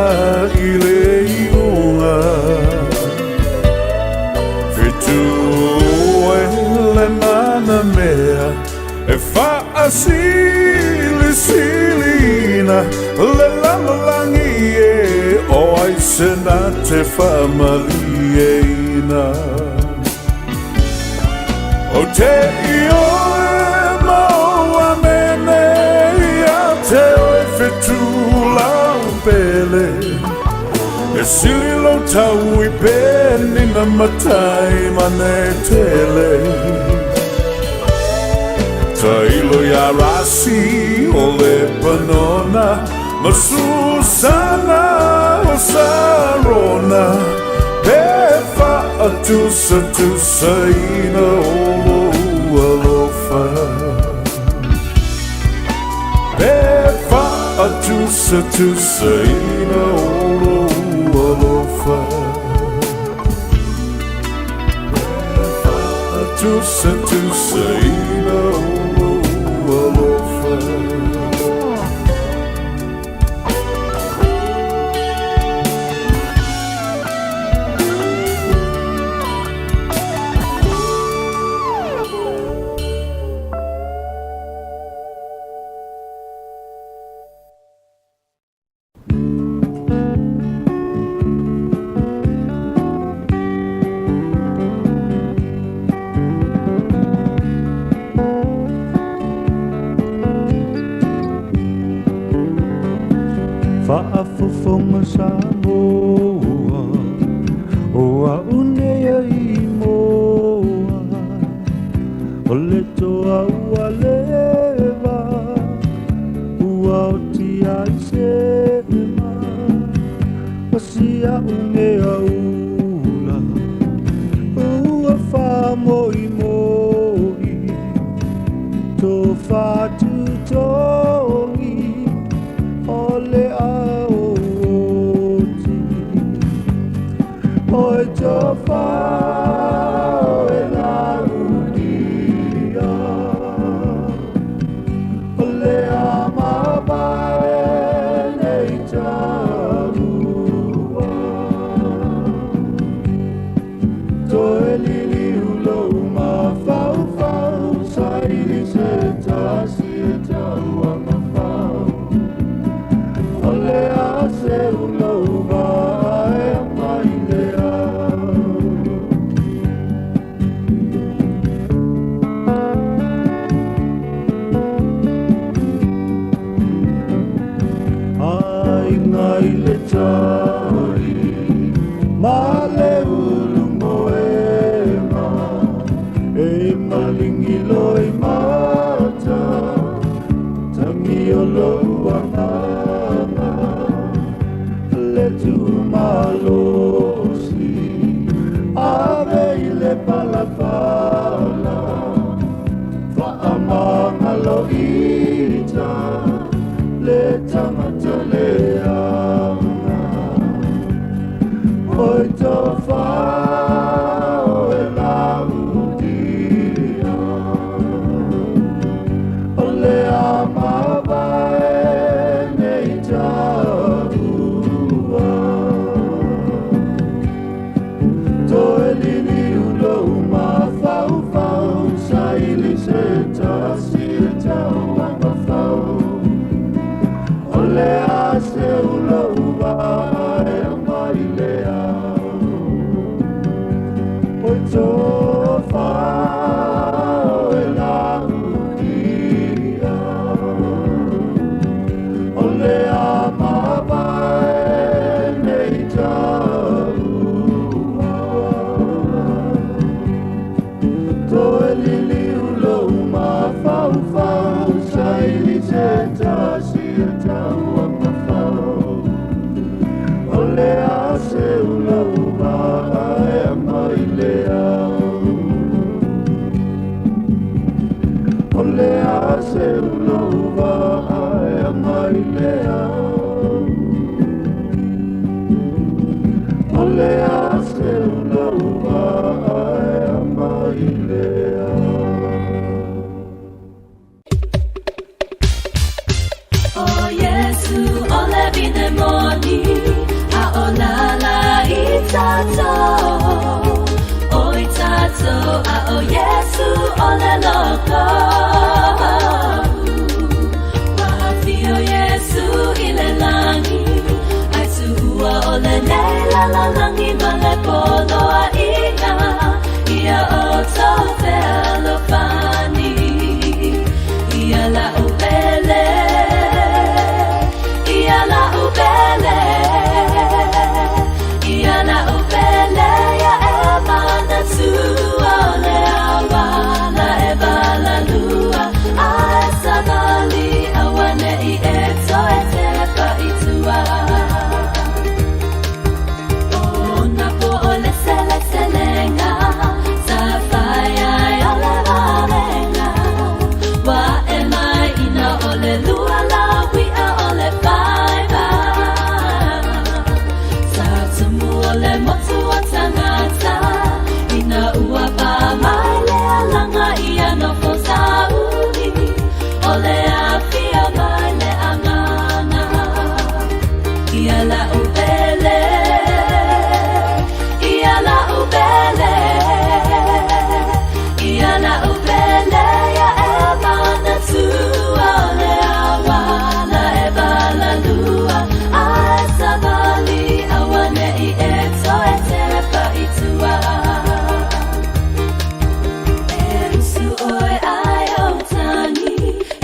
i le iuga. Fetu e le manamea e faasilisiliina le lalolagi e o ai se na te faamalieina. Ou te ioe ma ou amene ia te oe fetu lau pele. E sili lou tau i penina matai ma netele. Tailo ia Rasi o Lepanona ma Susana o Sarona pe faatusatusaina o lou alofa. Pe faatusatusaina o lou alofa. Pe faatusatusaina o lou alofa. Faafofoga Samoa o au nei ai moa o le toa ua leva ua oti ai sema o si au mea ula ua faamoimoi tofatutogi o le aoto. tofa o e lautia O le a mavae nei taua Toe liliu lou mafaufau Saili se tasi e taua mafau O le a seu lou vaa e mai le ao O le a seu lou vaa e mai le ao O le a seu lou vaa e mai le ao O Iesu o le vine moni, a o lala i tatou, o i tatou, a o Iesu o le loko. Ua afio Iesu i le lagi, ai tuua o lenei lalolagi ma le poloaiga, ia outou fealofani. Ia la'u pele, ia la'u pele, ia la'u pele, ia e manatua o le auala e valalua, a e savali auane'i e toe tepa i tua. O na po o le seleselega, sa fai ai o le valega, ua e mai ina o le lua laui'a o le faiva. Sa tumu o le motu o tagata, ina ua pā mai le alaga ia nofo sauli, o le afio mai le agaga. Ia la'u pele, ia la'u pele, ia la'u pele, ia e manatua o le auala e valalua, a e savali auane'i e toe tepa i tua. E usu oe ai o tagi,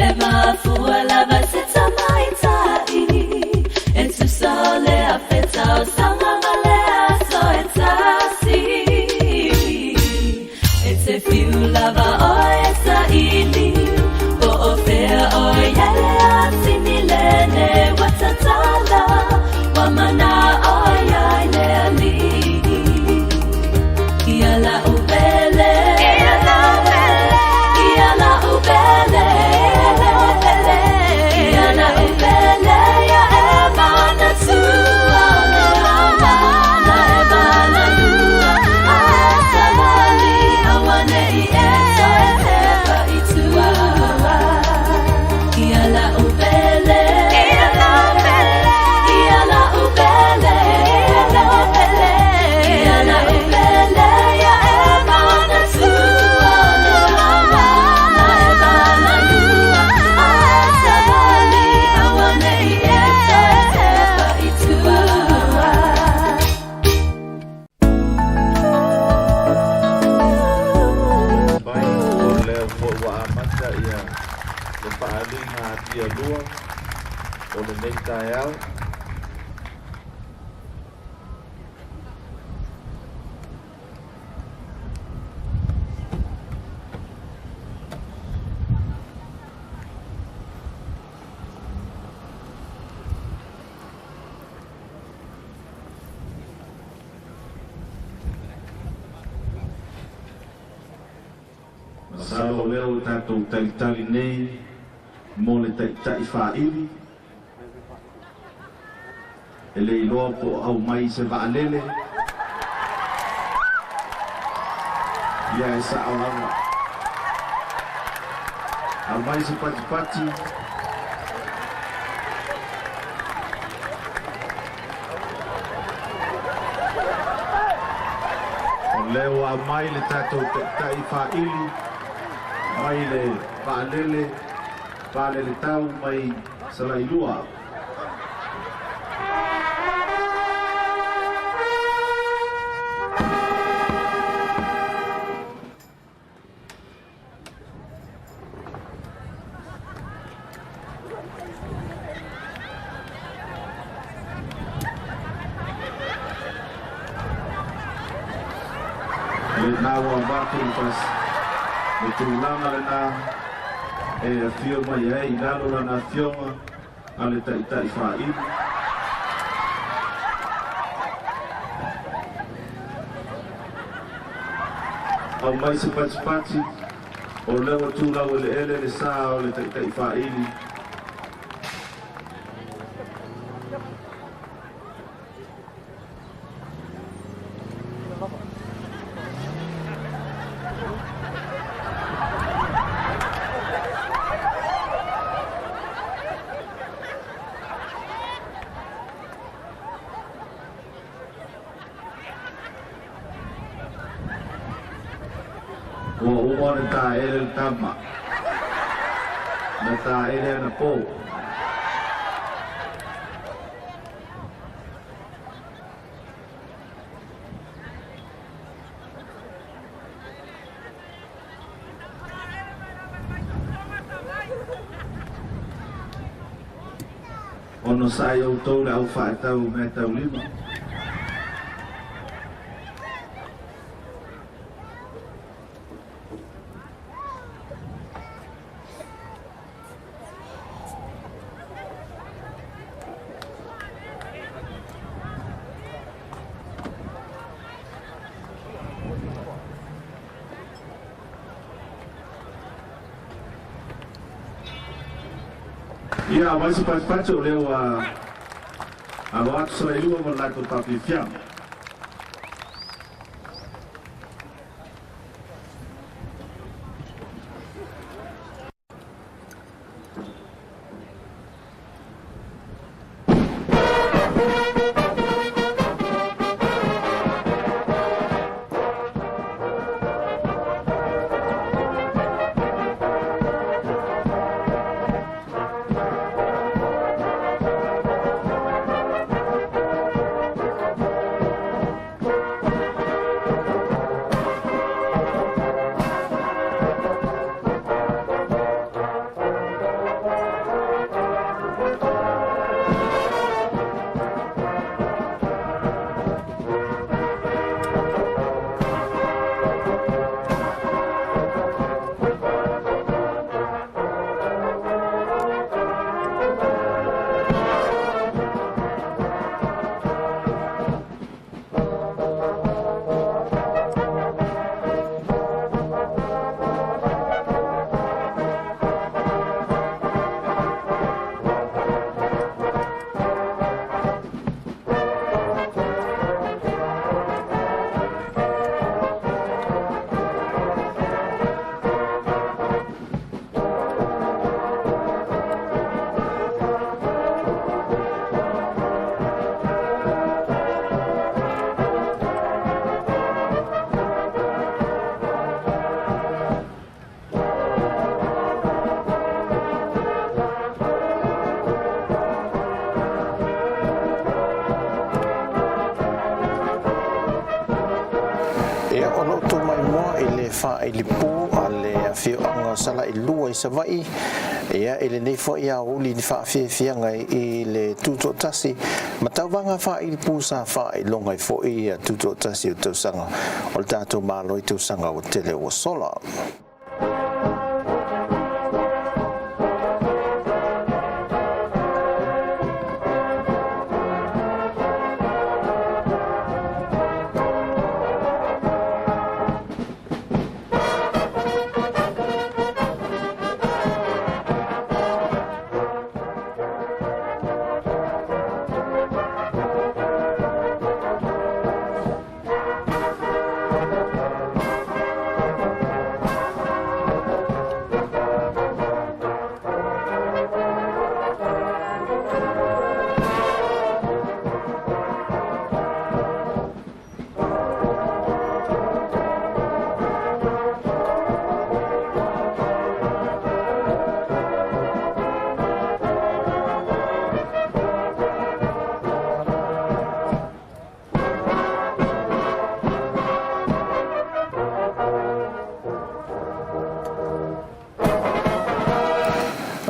e mafua lava se tamaitai, e tusa o le afe tausaga ma le aso e tasi. E te fiu lava oe e saili, po o fea oe i ai le asini lenei ua tatala, ua mana'o i ai le Alii. Ia la'u pele, ia la'u pele, ia la'u pele, ia e manatua o le auala e valalua, a e savali auane'i e toe tepa i tua. Ia la'u pele, ia la'u pele, ia la'u pele, ia e manatua o le auala e valalua, a e savali auane'i e toe tepa i tua. Mai o lea foi ua amata ia le faaaliga atia lua o lenei taeao. Masalo o lea ua tatou talitali nei mo le taita'i fa'aili e le iloa po o aumai se vaalele ia e sa'o lava aumai se patipati. O lea ua aumai le tatou taita'i fa'aili mai le vaalele vaalele tau mai Salailua. Lena ua avatu le fas le tulaga lena e afio mai ai i lalo lana afioga a le Taitai Faaili. Aumai se patipati, o lea ua tu laueleele le sa o le Taitai Faaili. Ua uma ona taele le tama. Na taele anapo. Onosai outou le au faetau meataulima. Ia, aumai se patipati o lea ua alo atu Salailua ma le latou tafiafiaga. Ia, o lou tumaimoa i le faailipu a le afioaga o Salailua i Savaii, ia, i lenei foi aoauli ni faafiafiaga i le tutoatasi ma tauvaga faailipu sa faailoga ai foi ia tutoatasi o tausaga o le tatou Malo i tausaga ua tele ua sola.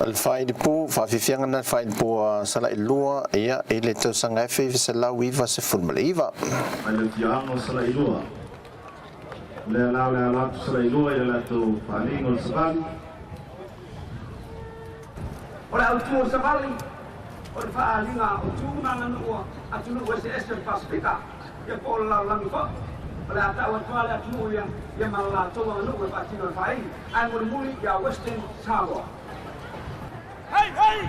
Le faailipu, faafiafiaga lena le faailipu a Salailua, ia, i le tausaga 1999. Mai le afioaga o Salailua. O lea la o le alo atu Salailua i le latou faaaliga o le savali. O le autu o le savali, o le faaaliga o tu ma aganuu a atunuu eseese o le Pasefika, ia po o le lalolagi foi. O le a tau atu lava le atunuu ia, ia ma le latou aganuu e faatino e faaili, ae mulimuli ia Western Samoa. Hei! Hei!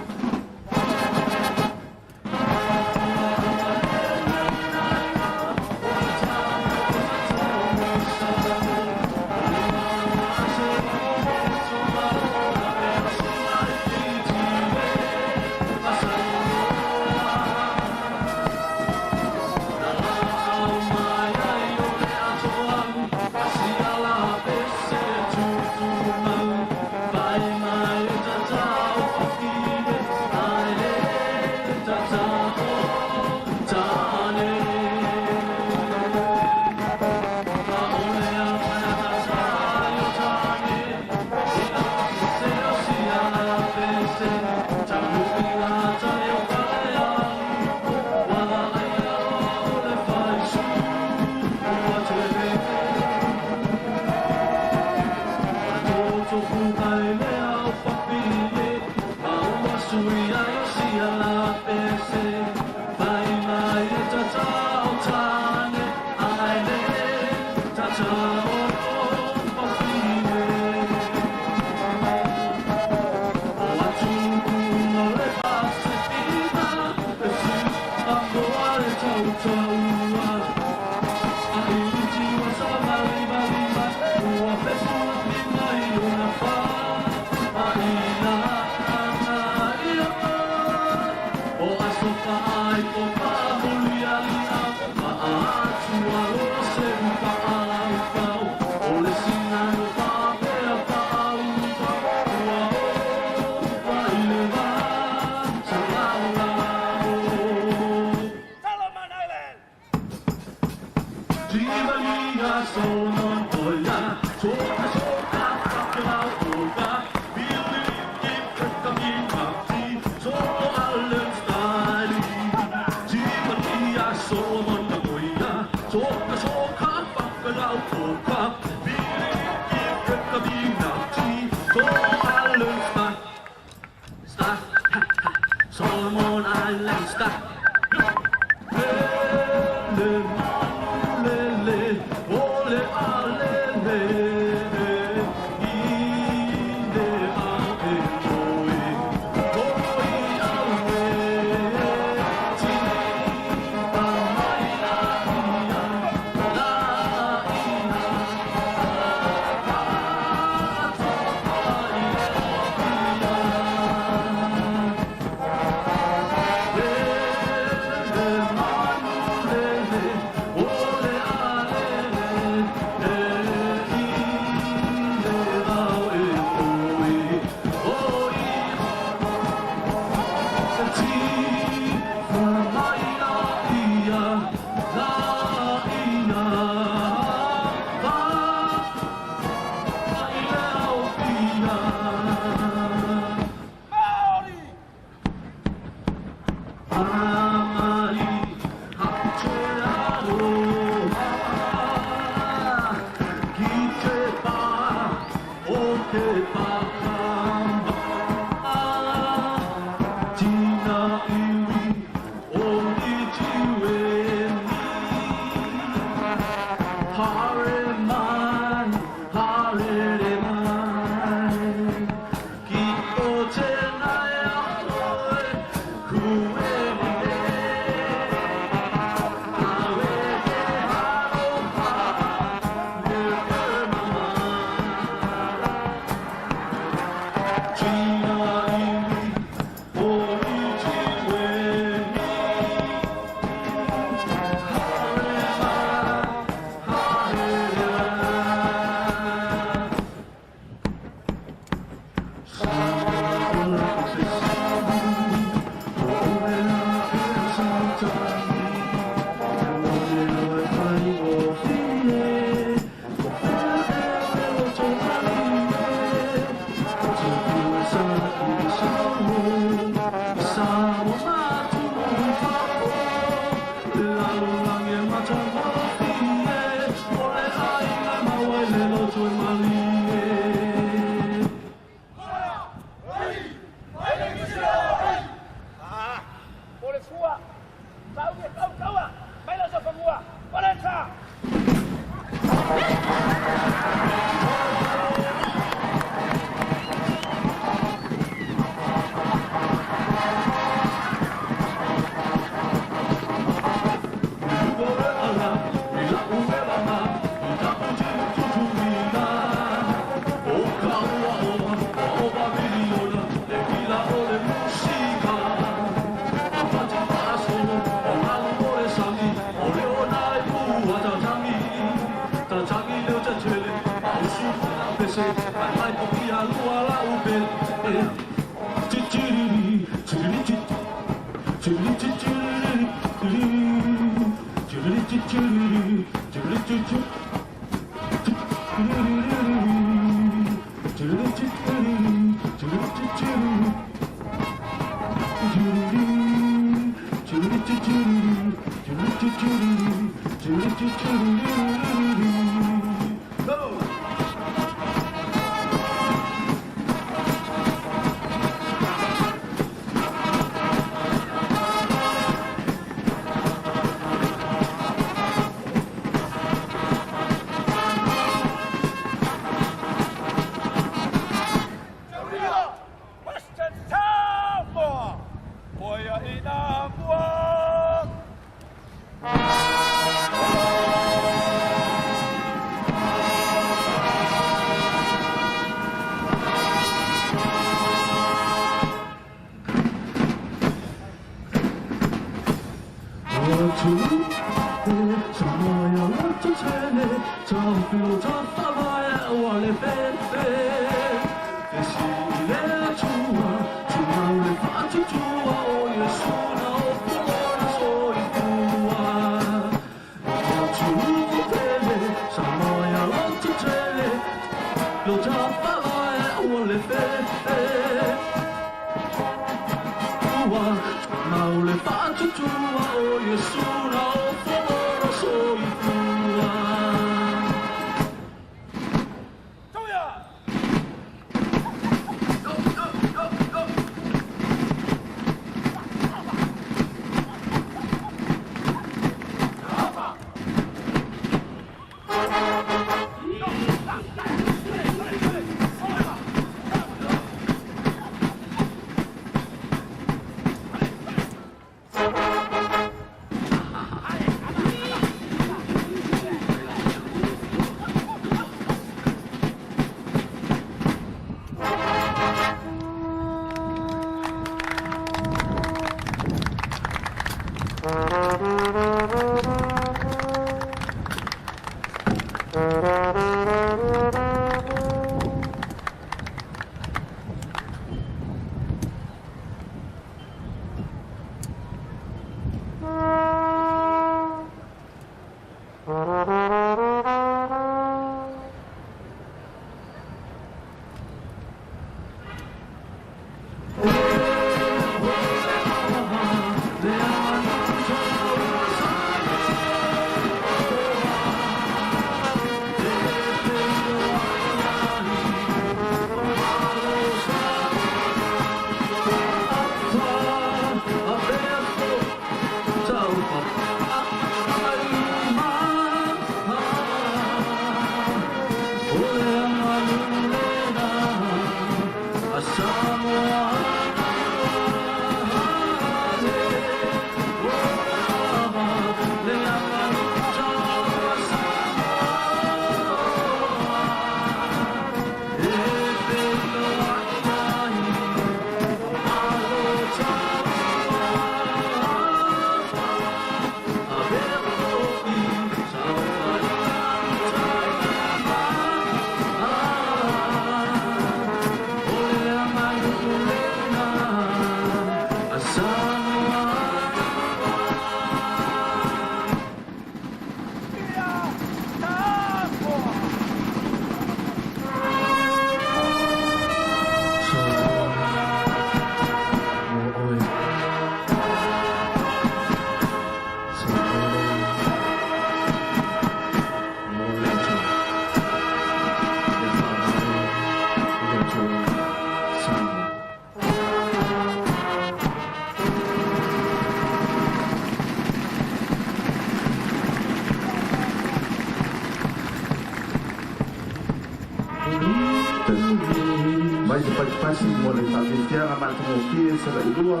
Mai se pasipasi mo le faafiafiaga matagofie Salailua.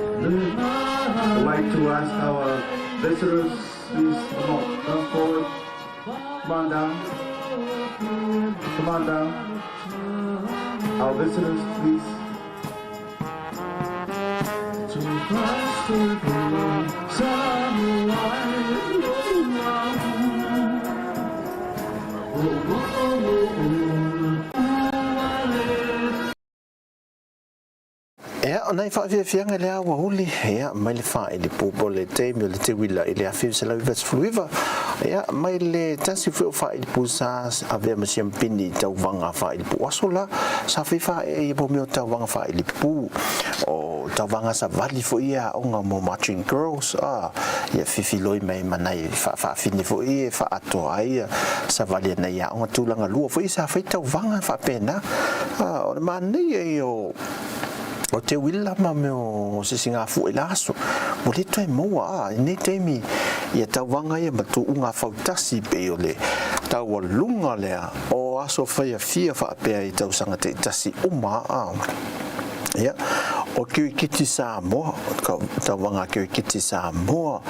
I'd like to ask our visitors, please come on, come forward. Come on down. Come on down. Our visitors, please. Ea, o nai faafiafiaga i le aoauli, ea, mai le faaili pupo o le taimi o le teuila i le 1999, ea, mai le tasi foi o faaili pu sa avea ma siampini i tauvaga faaili pu. O aso la, sa fai faaee ia mo mea o tauvaga faaili pu, o tauvaga savali foi ia aoga mo Marching Girls, a, ia fifiloi mai ma nai faafaafine foi e faaatoa ai ia savali a nai aoga tulaga lua foi sa fai tauvaga faapena. A, o le manaia ia o o teuila ma mea o sisigafua i la aso, ua le toe maua a i nei taimi ia tauvaga ia ma tuuga fautasi pei o le taualuga lea o aso faiafia faapea i tausaga taitasi uma a. Ia, o Kirikiti Samoa, tauvaga a Kirikiti Samoa,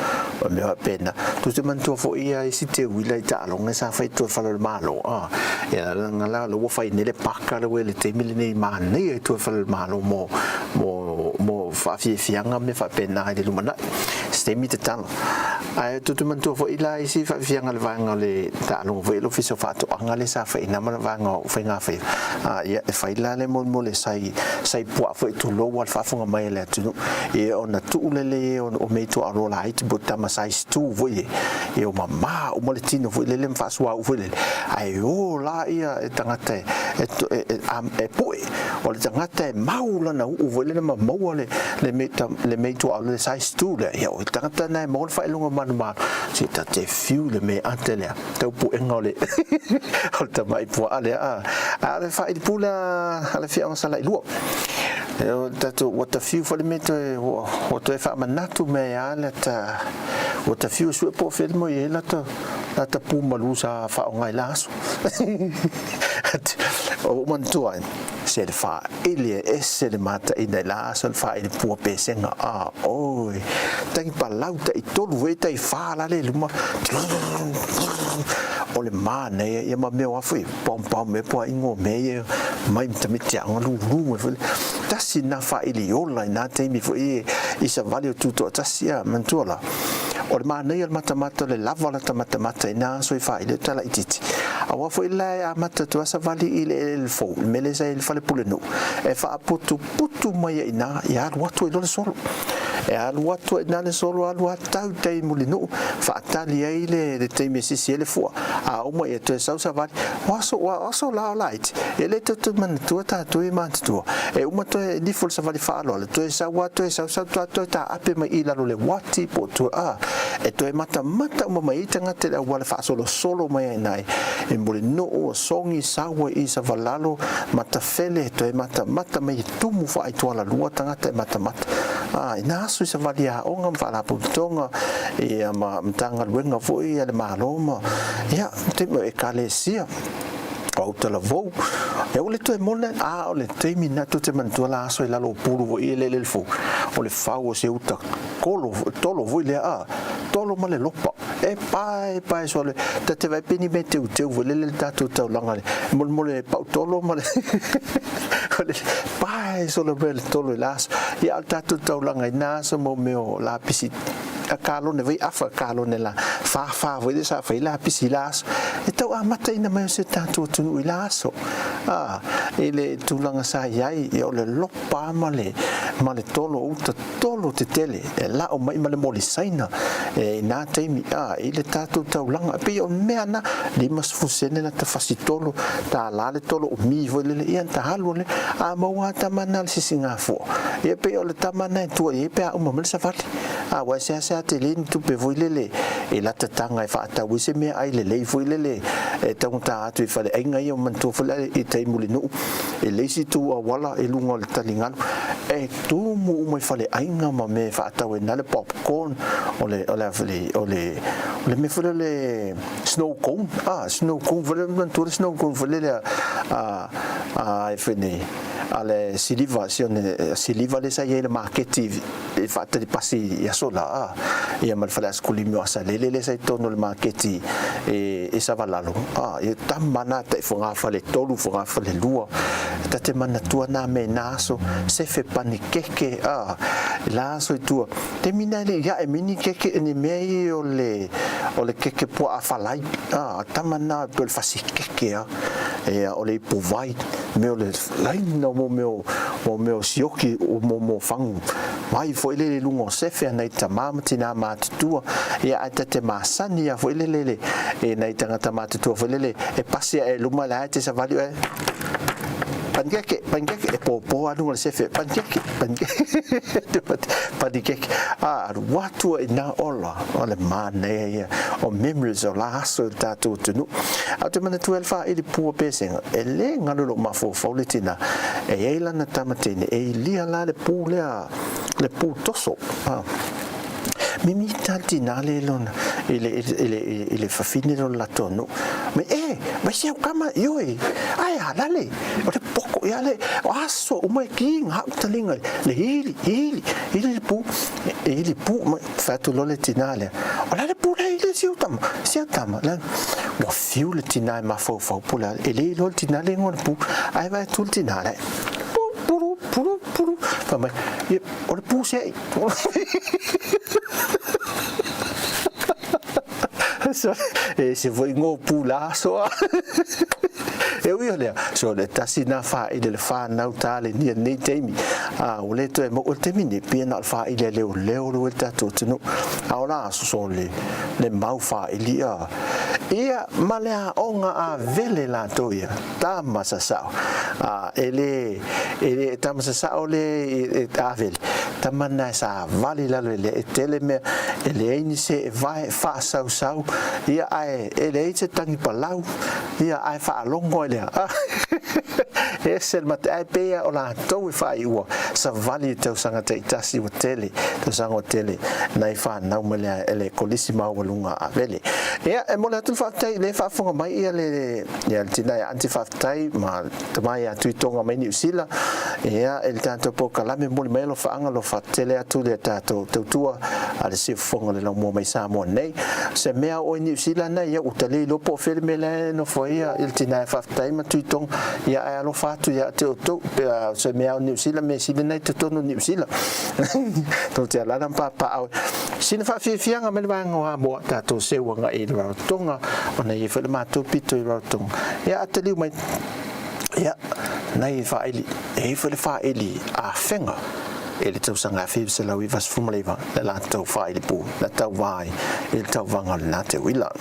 o mea faapena. Tou te manatua foi ia isi teuila i taaloga sa fai i tua i fale o le Malo, a. Ia, leaga la lea ua fai nei le paka lea ua i le taimi lenei manaia i tua i fale o le Malo mo, mo, mo faafiafiaga ma mea faapena i le lumanai. Se taimi tatalo. Ae tou te manatua foi la isi faafiafiaga a le vaega o le taaloga foi a le Ofisa o Faatoaga lea sa fai i ina ma le vaega o Faigafaiva. A, ia, e fai la le mo le sai, sai puaa foi tulou a le faafofoga mai a le atunuu. Ia ona tuu lele o mea i tuaaloa laiti po o tama size 2 foi e, e o mamā uma le tino foi lele ma faasuauu foi lele, ae o la ia e tagata e, e, e, e, e pue. O le tagata e mau lana uu foi lele ma maua le, le mea, le mea i tuaaloa le size 2 lea, ia o le tagata na e maua le faailoga manumalo, se ta te fiu le mea ate lea. Taupuega o le o le tamai puaa lea a. A o le faailipu lea a le Afioaga Salailua. E o tatou ua tafiu foi le mea toe ua toe faamanatu mai a le ta ua tafiu e sue po o fea le mea o i ai lata lata pu malu sa faaaoga i la aso. Ua ou manatua ai se le faaili e ese le mataina i la aso le faaili pua pesega a oi tangi palau tai tolu foi tai fa la le luma o le manaia ia ma mea o a foi pom pom me po ingo me ia mai tamiti aoga lulu mai foi tasi na faaili ola i na taimi foi i savali o tutoatasi a manatua la O le manaia o le matamata o le lava o lata matamata i nā aso i faaili o tala itiiti. Aua foi la e amata atu a savali i le eleele fou, le mea lea sa i ai le fale pulenuu, e faaputuputu mai ai i ina, ia alu atu ai loa le solo. E alu atu ai i ina le solo, alu a tau tai i Mulinuu, faatali ai le, le taimi e sisi ai le fua, a uma ia toe sau savali. O aso, o aso la o laiti, e le toe toe manatua tatou ia matutua. E uma toe nifo le savali faaaloalo, toe sau a toe sau sau toe toe taape mai i lalo le uati po o tua a e toe matamata uma mai ai tagata i le auala faasolosolo mai ai i ina i Mulinuu, Sogi, Saua i Savalalo, Matafele, e toe matamata mai e tumu faaitualalua tagata e matamata a ina aso i savali aoga ma faalapotopotoga ia ma Matagaluega foi a le Malo ma ia taimi o Ekalesia. O Utalavou, e ua le toe mole, a o le taimi lena tou te manatua la aso i lalo o pulu foi i eleele le fou, o le fau o se uta kolo, tolo foi lea, a, tolo ma le lopa, e pae, pae soa le, ta te vaai peni mea teuteu foi lele le tatou taulaga le molemole pau tolo ma le, o le pae solo mea le tolo i la aso. Ia, a o le tatou taulaga i na aso mo mea o lapisi a kalone vai afa kalone la whāwhā foi le sa whai la pisi la aso e tau amataina mai o se tātou atunuu i la aso a i le tulaga sa i ai ia o le lopa ma le ma le tolo uta tolo te tele e lao mai ma le moli saina e i nā taimi a i le tātou taulaga e pei o mea na 50 sene la ta fasi tolo tā la le tolo o mi foi lele ia ta halu le a maua tama na le sisigafua ia pei o le tama na e tua i ai pe a uma mai le savali A ua seasea tele ni tupe foi lele e lata taga e faatau ai se meaai lelei foi lele e taugata atu i faleaiga ia manatua foi lea i tai Mulinuu e leai se itu auala i luga o le taligalu e tumu uma i faleaiga ma mea e faatau ai na le popcorn o le o le a foi o le o le mea foi lea o le snow cone a snow cone foi lea manatua le snow cone foi lele a a e foi nei a le siliva si ona siliva lea sa i ai i le maketi. i faatali pasi i aso la a ia ma le fale aisakulimi o Asalele lea sa i totonu o le maketi e e Savalalo a ia tama na tai fogafale 3 fogafale 2 ta te manatua na me na aso sefe panikeke a la aso i tua taimi na le ia e mini keke ni mea ia o le o le keke puaa falai a tama na pe o le fasi keke a ia o le ipu vai me o le laina mo mea o mea o sioki o mo mo fagu vai foi lele i luga o sefe a nai tamā ma tinā matutua ia ae ta te masani a foi lele le e nai tagata matutua foi lele e pasi ae luma la e te savali oe panikeke panikeke e pōpō a luga o le sefe panikeke panikeke panikeke a alu atu ai nā ola o le manaia ia o memories o la aso i le tatou atunuu. Ae ou te manatua e le faaili pua pesega, e le galo i lou mafaufau le tina e i ai lana tama teine e ilia la le pu lea, le pu toso. Mimita le tina le lona i le, i le, i le fafine lona latou nuu. Mai, e, mai se au kama, ioe, ae a lale, o le poko ia le, o aso uma e ki ngā utalinga, le ili, ili, ili le pu, e ili pu, mai, fai atu loa le tina lea, o le a le pu lea i le si au tama, si au tama, la, ua fiu le tina e mafaufau po o le a, e le iloa le tina le igoa o le pu, ae vaai atu le tina lea, pu, puru, puru, puru, fai mai, ia, o le pu seʻi. E ese foi igoa o pu la aso a. E ui o lea, so le tasi nā faaili a le whānau tālenia nei taimi. A, ua le toe mau, o le taimi nei, pia na o le faaili a leoleo le le tatou atunuu. A o la aso, so le, le mau faaili a. Ia, ma le aoga a vele latou ia, tama sasao. A, e le, e le, tama sasao le e, e a vele. Tama na e savali i lalo e le, e tele mea, e leai ni se e vae, e faasausau, ia, ae e leai se tangi palau, Ia, ae faalogo ai lea. E ese le mate, ae pei o latou e faaiua savali i tausaga taitasi ua tele, tausaga ua tele nai fanau mai le, le kolisi maualuga a Avele. Ia, e momoli atu le faafetai i le faafofoga mai ia le, ia le tina ia Aunty faafetai ma tama ia Tuitoga mai Niu Sila. Ia, i le tatou polokalame momoli mai alofaaga alofa tele atu le tatou tautua a le siufofoga o le laumua mai Samoa nei. Se mea o i Niu Sila nei, ia ua ta le iloa po o fea le mea la e nofo ai ia le tina e faafetai ma Tuitoga, ia ae alofa atu ia te outou, o se mea o Niu Sila, mea sili nei totonu o Niu Sila. Tou te alala ma papaaao. Sina faafiafiaga mai le vaega o Hamoa, tatou seu agai i le Rarotonga, ona e i ai foi le matou pito i Rarotonga. Ia a taliu mai, ia, nei e faaili, e i ai foi le faaili afega i le tausaga 1999 le latou faaili pū na tauva ai i le tauvaga o lena teuila.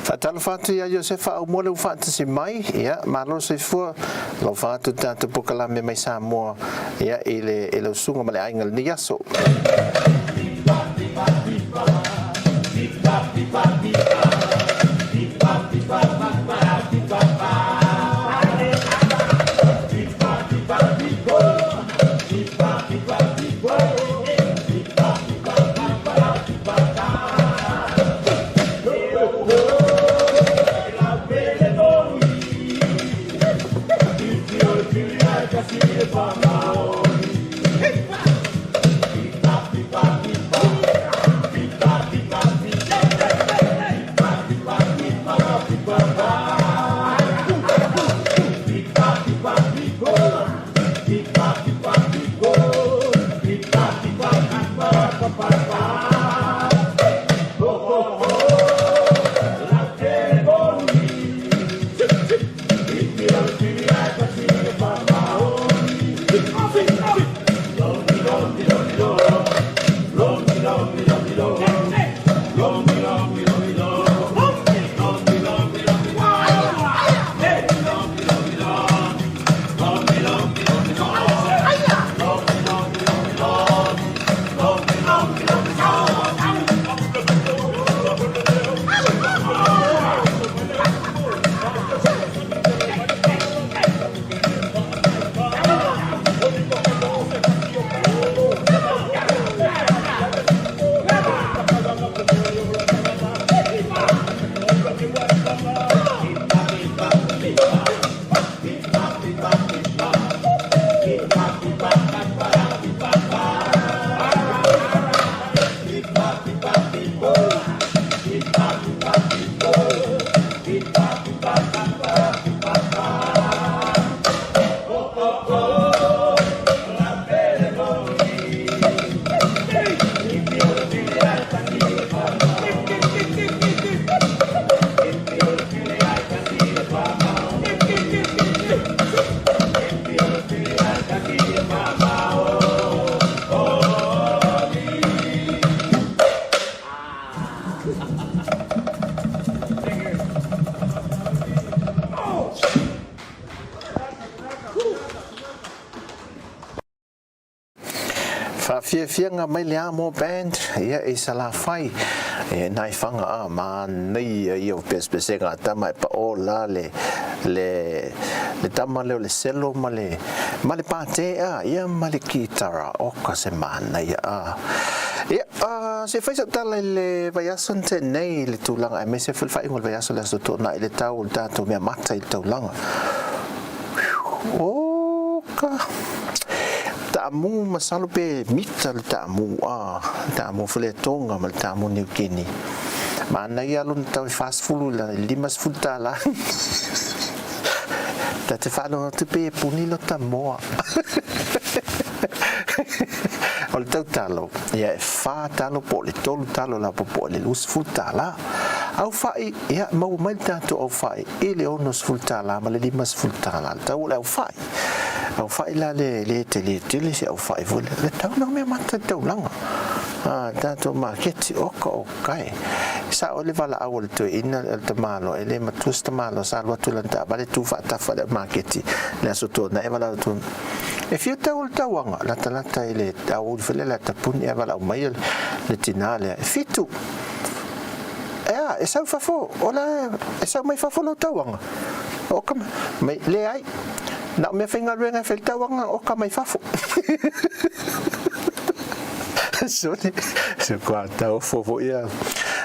Faatalofa atu ia Iosefa Aumua le ua faatasi mai, ia, malo le soifua, alofa atu le tatou polokalame mai Samoa, ia, i le, i lau susuga ma le aiga i lenei aso. Faafiafiaga mai le Amo Band ia i Salafai e nai fanga a manaia ia o pesepesega a tama e pao la le le le tama lea o le selo ma le ma le pate a ia ma le kitara oka se manaia a ia a se fai sau tala i le vaiaso na tea nei i le tulaga aemaise foi le faaiuga o le vaiaso le aso Toonai i le tau o le tatou mea mata i le taulaga Oka! Taamu masalo pe mita le taamu a, le taamu Faleatonga ma le taamu Niu Kini. Manaia lona tau e 40 i le 50 tala. Ta te faalogo atu pe puni lota moa. O le tau talo, ia e 4 talo po o le 3 talo lapopoa i le 20 tala. Aufai, ia maua mai le tatou aufai i le $60 ma le $50 le tau o le aufai. Aufai la le le tele tele se aufai foi le tau na mea mata le taulaga. A tatou maketi oka o kai. Sa o le valaau a le toeaina le tamaloa e le matua se tamaloa sa alu atu i lana taavale tu faatafa le maketi le aso Toonai e valaau atu e fia tau o le tauaga latalata i le aoauli foi lea le atapuni ae valaau mai le tina lea e 7 Ea, e sau fafo, o la e sau mai fafo lou tauaga. Oka mai, leai, na o mea faigaluega e fai le tauaga, oka mai fafo. Soni, se kua taofo foi ia.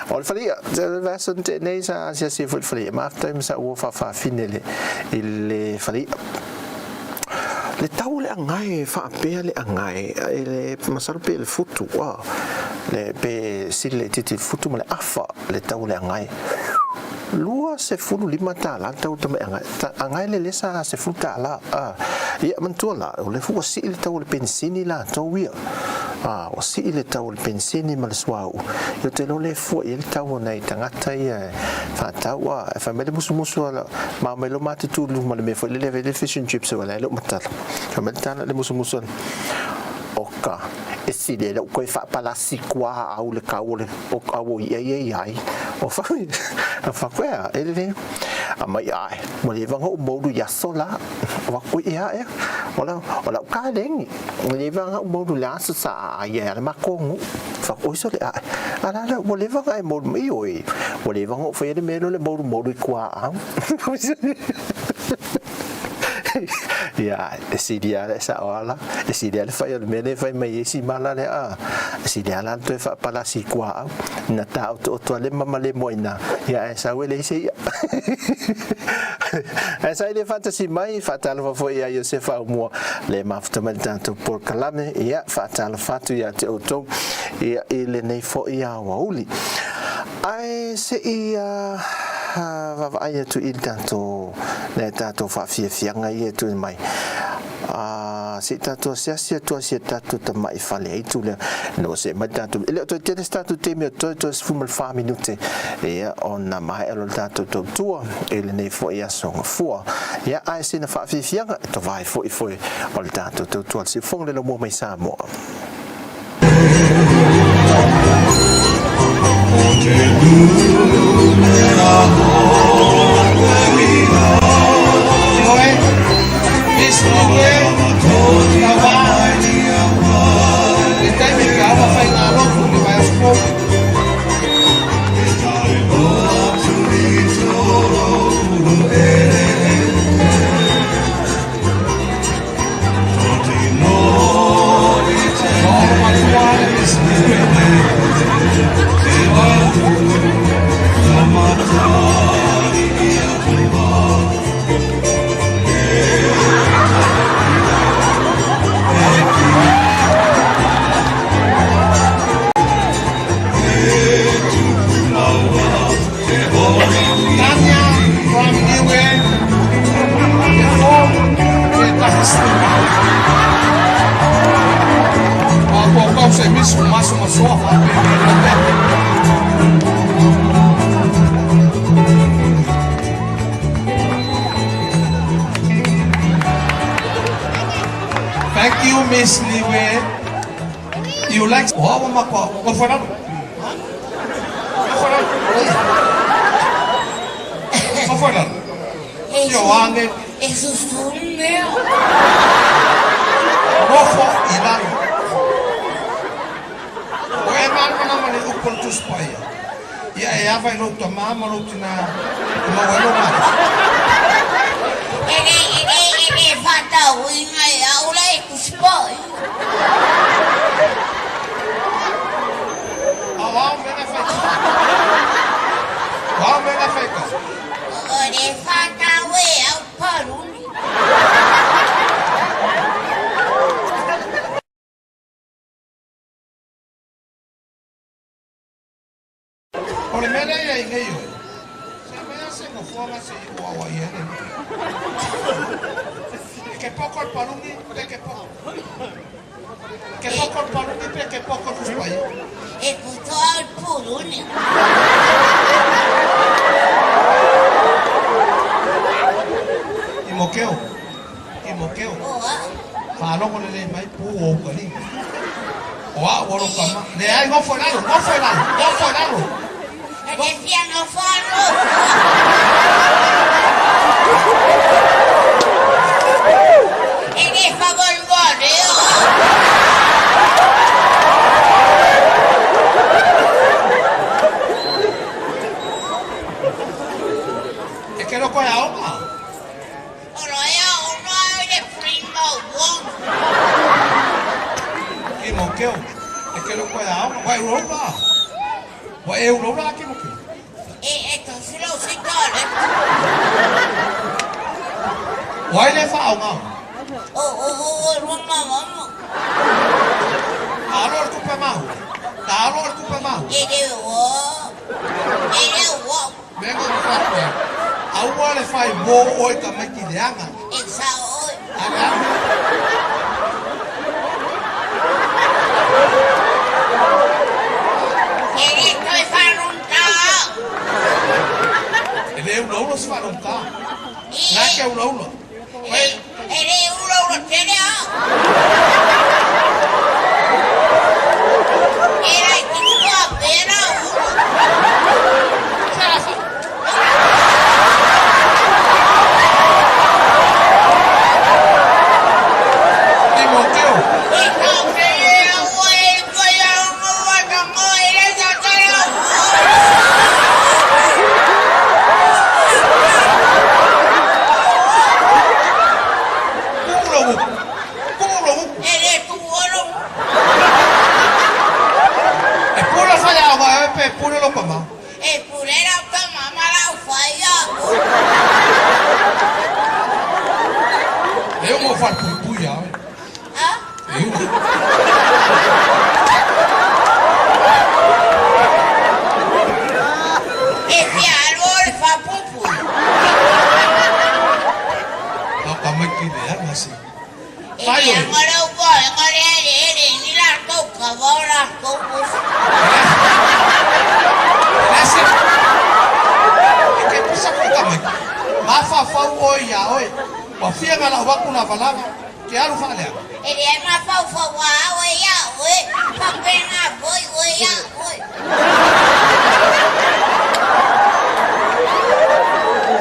O le faleia, le vaiaso na tea nei sa asiasi ai foi i le faleia, mafetai ma sa uo faafaafine i le, i le faleia. Le tau o le agae e faapea le agae e le masalo pe le futu a le pe sili laitiiti le futu ma le afa le tau o le agae. $25 le tau o le tamai agae. Agae le lesa $10 a. Ia manatua la o lea foi ua sii le tau o le penisini latou ia. A ua sii le tau o le penisini ma le suauu. Ia ou te iloa lea e fua i ai le tau o nai tagata ia e faatau a. E fai mai le musumusu a Ma mai lo mate tu luma le mea foi lele le fish and chips wala le matala. Fai mai le tala le musumusu oka. sili ai lou toe faapalasi tuaau i le tau o le au o i'a ia e i ai. O fa fa koe a e lelei aumai ae ua leva ona ou moulu i aso la. O atu ea ea o lau o lau kaleni ua leva ona ou moulu i le aso sa aai ai lava le matou nuu. Fa oi sole ae a la ua leva ona e moulu mai ioe ua leva ona ou faia le mea lea o le moulumolu i tuaau. Ia, e sili lava le sao ala, e sili lava le fai o le mea lea e fai mai ai si mala lea, a, e sili lava la le toe faapalasi i tuaau, ina taotooto lava le mama le moa i ina, ia ae sau e leai se i'a. Ae sa i le faatasi mai, faatalofa foi ia Iosefa Aumua, le mafuta mai le tatou polokalame, ia faatalofa atu ia te outou, ia i lenei foi aoauli. Ae se i vaavaai atu i le tatou le tatou faafiafiaga ia e tuuina mai. Se i tatou asiasi atu lava si a tatou tamai fale aitu lea ina ua see mai le tatou. E le o toe tele se tatou taimi o toe toe 14 minute ia ona maea loa le tatou tautua i lenei foi aso Gafua. Ia ae sina faafiafiaga e tovae foi foe o le tatou tautua le siufofoga le laumua mai Samoa. Tanya from Niue, Thank you, Miss Niue. You like oh, go for it. Go for it. Go for it. Ioane. E susunu mea. Nofo i lalo. O e malamalama le upu o le Tusi Paia. Ia e ava i lou tamā ma lou tinā e maua ai lou malosi. E le, e le, e le faatauina e au la e Tusi Paia. A o a mea na e fai? O a mea na e fai ka? O le faatau e au paluni. O le mea lea e i ai nei oe, se i mea se nofoaga se i ou aoai ai le E ke poko le paluni pe ke poko. Ke poko le paluni pe ke poko le Tusi Paia. E putoa le puluni. Timokeo, Timokeo. Oa. Faalogo lelei mai pu o uka lima. O au o lou tama. Leai, nofo i lalo, nofo i lalo, nofo i lalo. E te fia nofo a nofo. E le faamolemole o. E ke loko e aoga. O lo ea ono ai le prima wong. Timokeo, e ke loko e aoga. Ua e ulaula? Ua e ulaula Timokeo? E e tosi lou sikaleti. O ai le faaaogaina? O o o o lua mamamu. Alo le tupe mahu. Alo le tupe mahu. E le o. E le o. Mea na ou faapea, aua le fai mo oe tamaiti leaga. E sao oe. A leaga. E le toe faalogotā au. E le ulaula se faalogotā. Na ke ulaula. E le ulaula tele au. pe pule lo kama. E pule lau tama ma lau fai au. E o mo fal pui pui ia. Ha? E o. E fia alu o le faapuipui. Lau kama ki le anga se. E Fai le oe. anga lau vaega lea e le ele i ni latou kava o latou oso. Le se. E ke pisa ko kama. Mafa fau oi ia oi. Wa fia ngala wa kuna valava. Ke alu fa lea. E le mafaufau a oe ia oe, faapena foi oe ia oe.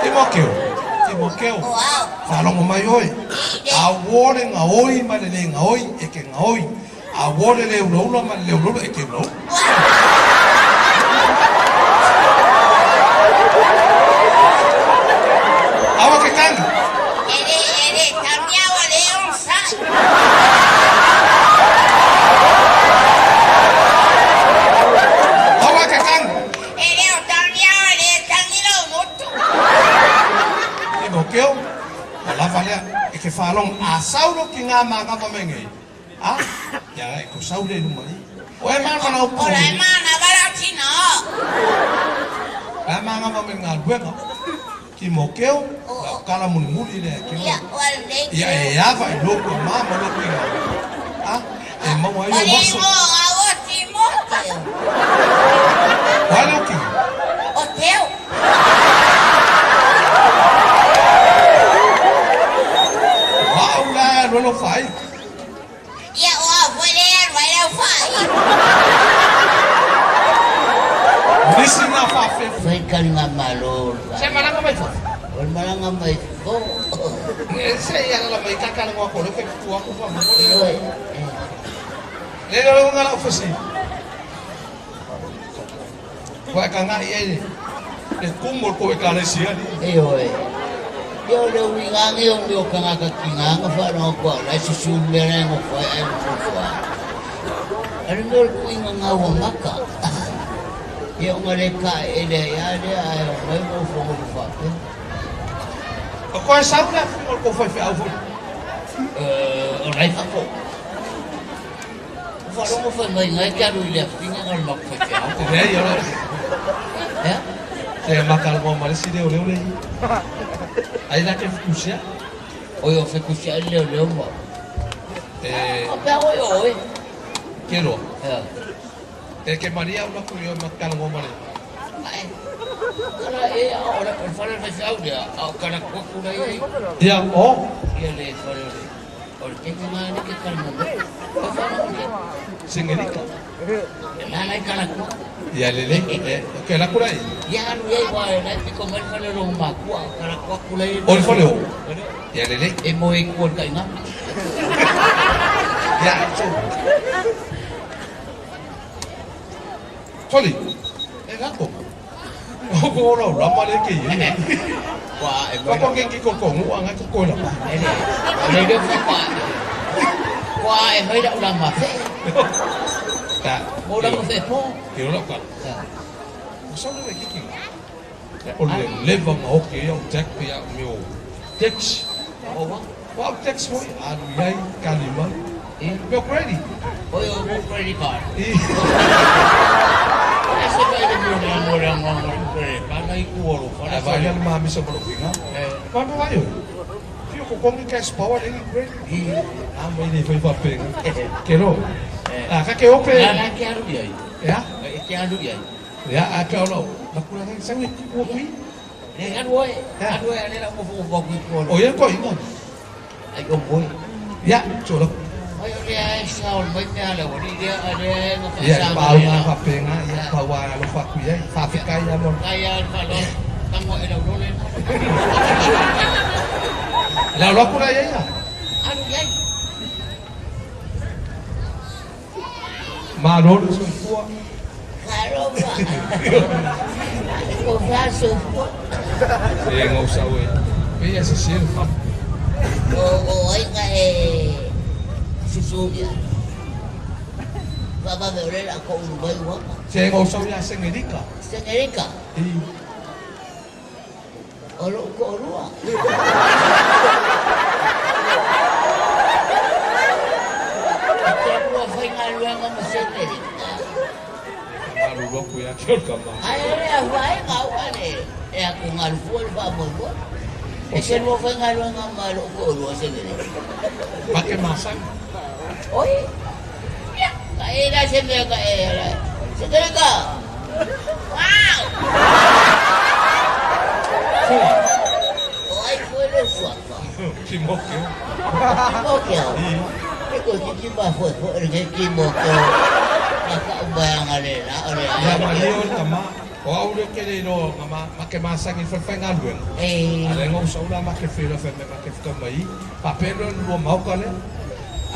Timokeo. Timokeo. O au. Whalongo mai oi. A wore ngā oi ma le le ngā oi e ke ngā oi. A wore le ula ula ma le le ula ula e ke ula ula. Awa ke kangi. E le e le tamiaua le onosai. Awa ke kangi. E le o tamiaua le tangi lou motu. Timokeo. O lava lea e ke whalongo. A sauro ki ngā māngava me ngei. A, ia e ko saure i luma i. O e mana na O upu. lae manava lau tinā. E māngava me ngā luenga. Timokeo. La kala muli muli lea ke Ia o. o alulei Ia e ava i loku e mama loku i ngā. A, e maua ai O o le waso. igoa o Timoteo. Wale o ki. O Teo. Wau la lolo fai. Ia o au foi le alu ai lau fai. Nisi ngā whawhe. Fai kalinga malo. Se malanga mai fa. O le malaga mai fo. Se ia la mai kaka ngwa ko le ke tu aku fa mo le. Oi. Le le ngā la ofisi. Wa ka ngā i e. Le kumo ko e ka le sia ni. E oe. Ia o le uiga ge o mea o kagaka kigaga faalogo koa o lae susu mea lae gofoai ae mafofoa. Ale mea o le kuiga gaua maka. Ia oga le kaeele ai a lea ae omai ma ofogo le faapea. O ko e sau la o ko fai fe au foi. O lae fafo. O faalogo fai mai gai ke alu i le afiga ga le maku faifeau. Te le ia lo. Ea? Te maka le mo si le o le o le. Ai la ke fukusia. Oi o fekusia le leo leo ma. E O pea oi oe. ke lo. Ea. E ke maria una ku yo maka le mo le. Ai. Kala e a o le fale faifeau lea. A o kala kuaku lai ai. Ia o Ia le fale o le. O le keiki ngā ke kala mo. O whana le. singelika. E nana i kala kuaku. Ia le le. E ke la kura i. Ia alu iai wa e nai piko mai fale ro makua. Kala kuaku lai. O le fale o. Ia le le. E moe kua le kainga. Ia. Toli. E lako. O ko ora rama le ke i. Wa e Wa ko ke ki ko ko ngu anga ko ko la. E le. Le le fa. Wa e mai la ula ma fe. Ta. Mo la ma fe po. Ke ora ka. O sa le ki ki. O le leva ma o ke o tek pe a me o. Tex. O wa. Wa tex foi alu iai kalima. E. Me o credit. Oi o mo credit card. I. E se vai le mo le mo le mo mo credit card nai ku oro. A vai le ma mi so mo pinga. Pa no vai. Fio ko kongi cash power le credit. A mai le foi pa penga. Ke ro. A ka ke ope. Na na ke alu iai. Ya. E ke alu iai. Ya a ka lo. La kula ngai sangi ku kui. Le alu oi. Alu oi ale la mo fo fo ku ku. O ye ko ingo. Ai o moi. Ya, cho lo. Ai o le ai sa o mai mea le ori le ale ngo fa Ya sa. pa au nga pa penga, ya pa wa lo fa ku ya, fa fi kai ya mo. Ai al fa lo. Tango e lau lole. La lo kula ya ya. Alu iai. Ma lo lo so fua. Karova. Ko fa so fua. E ngo sa we. Pe ya se se fa. O o ai ka e susu ia. Baba me ore la ko ulu mai wa. Se o sau ia Sengerika. Sengerika? I. O lou toalua. E toalua faigaluega ma Sengerika. Malulu aku ia te o le tama. Ae o le afaina aua le e atugalu fua le faamoemoe. E se lua faigaluega ma lou toalua Sengerika. Make masani. Oi. Ia, ka e la se mea ka e ala. Sengerika. Wow! O ai foi lou suafa? Timokeo. Timokeo? E koe kiki mafoefoe le Timokeo. Na ka le la o le Ia malie o le tama. O au lea ou te le iloa na ma ke masani i le falefaigaluega. A lea na ou sau la ma ke feiloai fai mai ma ke fetau mai i. Faapea lea ona lua maoka lea.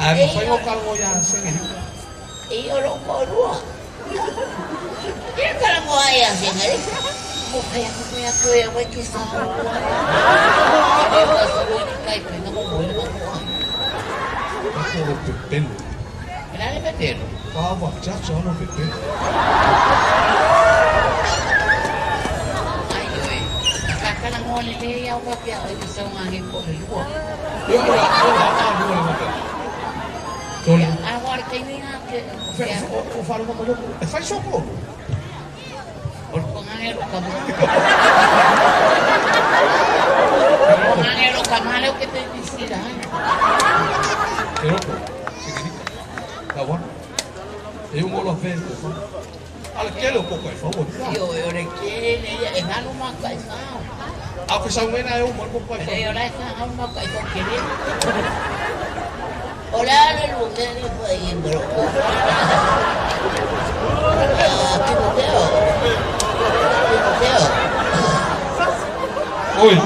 Ae mafai ona ou talanoa ia Sengerika. I o lou toalua. Ia talanoa ai ia Sengerika. Mo kai aku koe atu e au e ke sa o ai. E ka sa o ni kai pe na mo mo le mo ai. Ako o pepelo. E la le pepelo. Wa wa chacha ono pepelo. Ai oi. Ka talanoa lelei au papea o e ke sa o ngā he po le lua. Ia o la o la a lua le mata. Tole. A wa le taimi ngā ke. O whālonga mai loko. E whai soko. O le pangane lo ka ma. Pangane lo ka ma leo ke te tisira hai. Te roko, sigirika. Ka wana. E ungo la fe ko fa. Ale kele o koka e fa o. Io e ore kele ia e hanu ma ka e fa. A ke sau mena e o mo ko fa. E ora e fa hanu ma ka e fa kele. O le a le lu le fa i mo ko. Ah, Timoteo. Timoteo. Oi.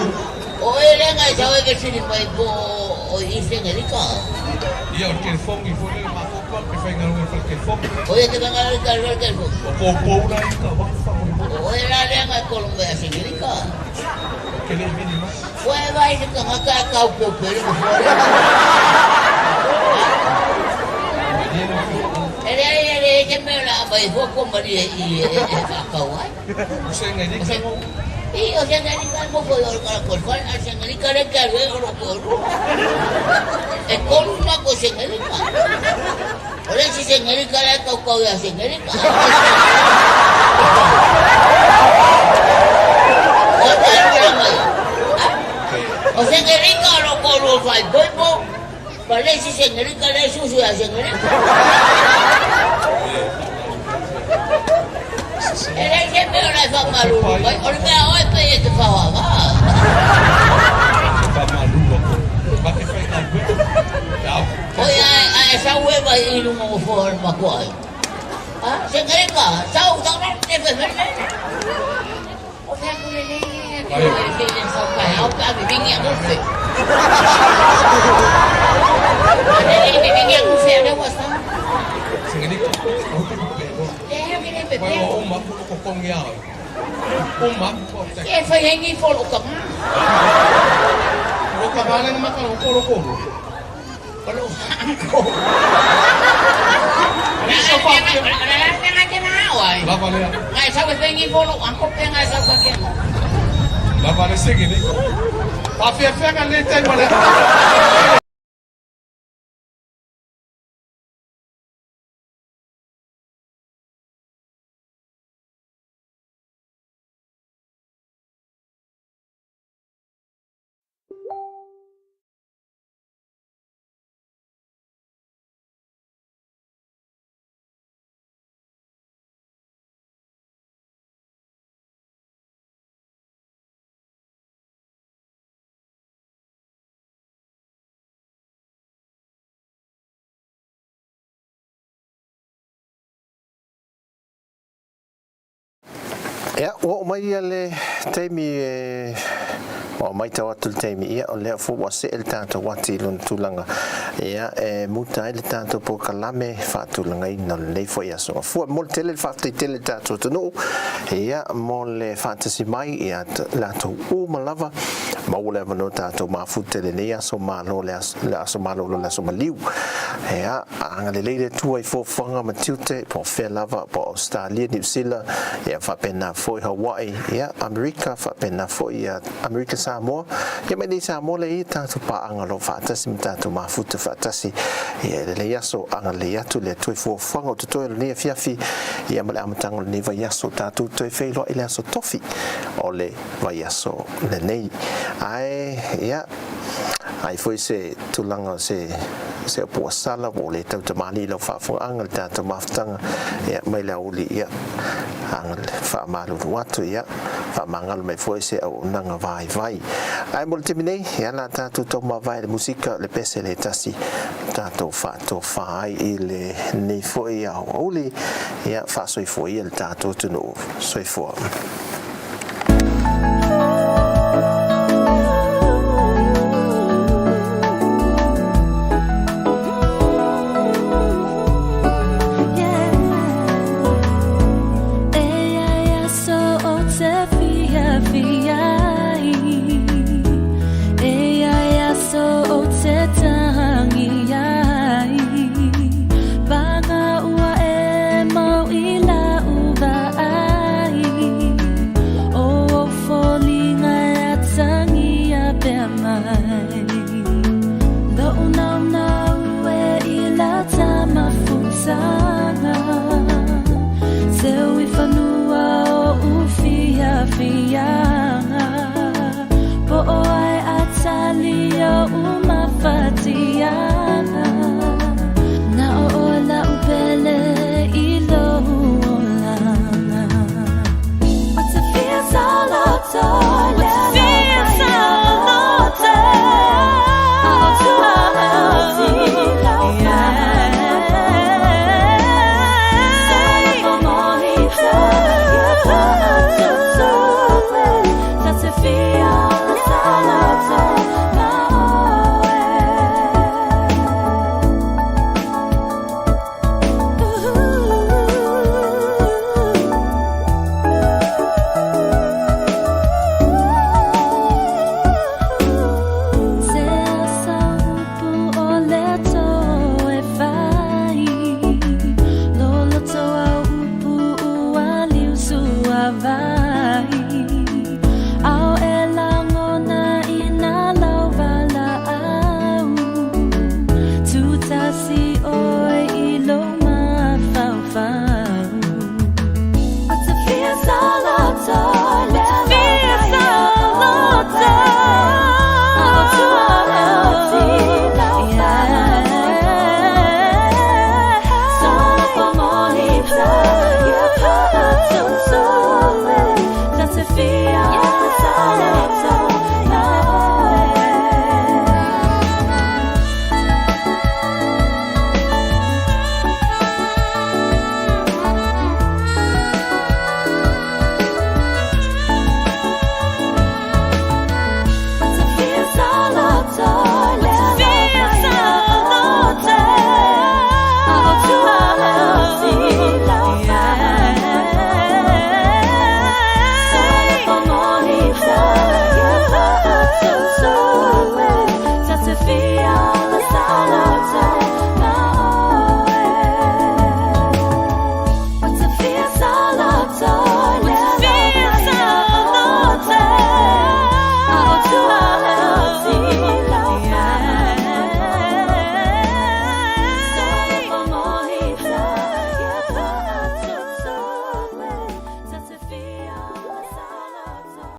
O e le ngai sau e ke sini mai po o i Sengerika. Ia o le kelefogi foi lele mafaufau pe faigaluega i le fale kelefogi. O ia te faigaluega i le fale kelefogi. O poupou la i ka wa faamolemole. O e la lea ngai kolombea Sengerika. O ke le i vili mai. Ua e vai se tagata e kau peupeu le mofoa lea. E leai e leai se mea o le a aumai fua komalie i e faakau ai. O Sengerika no. I o Sengerika e mofo i o le kala a Sengerika le ke alu ai o lou toalua. E tolu mako Sengerika. O le isi Sengerika la e kaukau ia Sengerika. O te alu la mai. O Sengerika o lou toalua o faaipoipo, ma le isi Sengerika la e susu ia Sengerika. E leai se mea o le faamalulu mai, o le mea oe pei e te faoaga. Oi ae ae sau e mai i lunga o foa o le matua ai. Ha, Sengerika, sau tau nei te fe fe nei. O fea ku le nei e ke e ke le sau kai au ka vivingi a ngufe. A le vivingi a ngufe a le ua sau. Sengerika, o te pepelo. E hea ke le Wai pepelo. o uma ku loko kongi a au. Uma ku au te. E whai hei ni fo lo ka ma. Lo ka ma le maka lo ko lo ko. O lo hanko. Ni sa pa ke. La la la ke na ai. Lava lea. Ngai sa whai ni fo lo anko pe ngai sa ka ke. Lava le Sengerika. Pa fia fia ka le tai ma le. Ia, ua oo mai ia le taimi e ua maitau atu le taimi, ia, o lea foi ua see le tatou ati i lona tulaga, ia, e muta ai le tatou polokalame faatulagaina o lenei foi aso gafua. Momoli tele le faafetai tele i le tatou atunuu, ia, mo le faatasi mai ia latou uma lava. Maua le avanoa tatou mafuta i lenei aso malo le aso malolo le aso maliu. Ia, agalelei le Atua i fuafuaga ma tiute, po o fea lava, po o Ausetalia, Niu Sila, ia faapena foi Hawaii, ia Amerika, faapena foi ia Amerika Samoa, ia ma i inei i Samoa lea e i ai tatou paaga o lo o faatasi ma tatou mafuta faatasi. Ia i lenei aso, agalelei atu le Atua i fuafuaga o totoe o lenei afiafi, ia ma le amataga o lenei vaiaso, tatou toe feiloai i le aso Tofi o le vaiaso lenei. Ae, ia, ai foi se tulaga o se se upu ua sala ua le tautamalii i lau faafofogaaga i le tatou mafutaga, ia, mai le aoauli, ia, faamalulu atu, ia, faamagalo mai foi se auaunaga vaivai. Ae mo le taimi nei, ia, o le a tatou taumavae i le musika, le pese le tasi, tatou faatofa ai i lenei foi aoauli, ia, faasoifua ia le tatou atunuu. Soifua.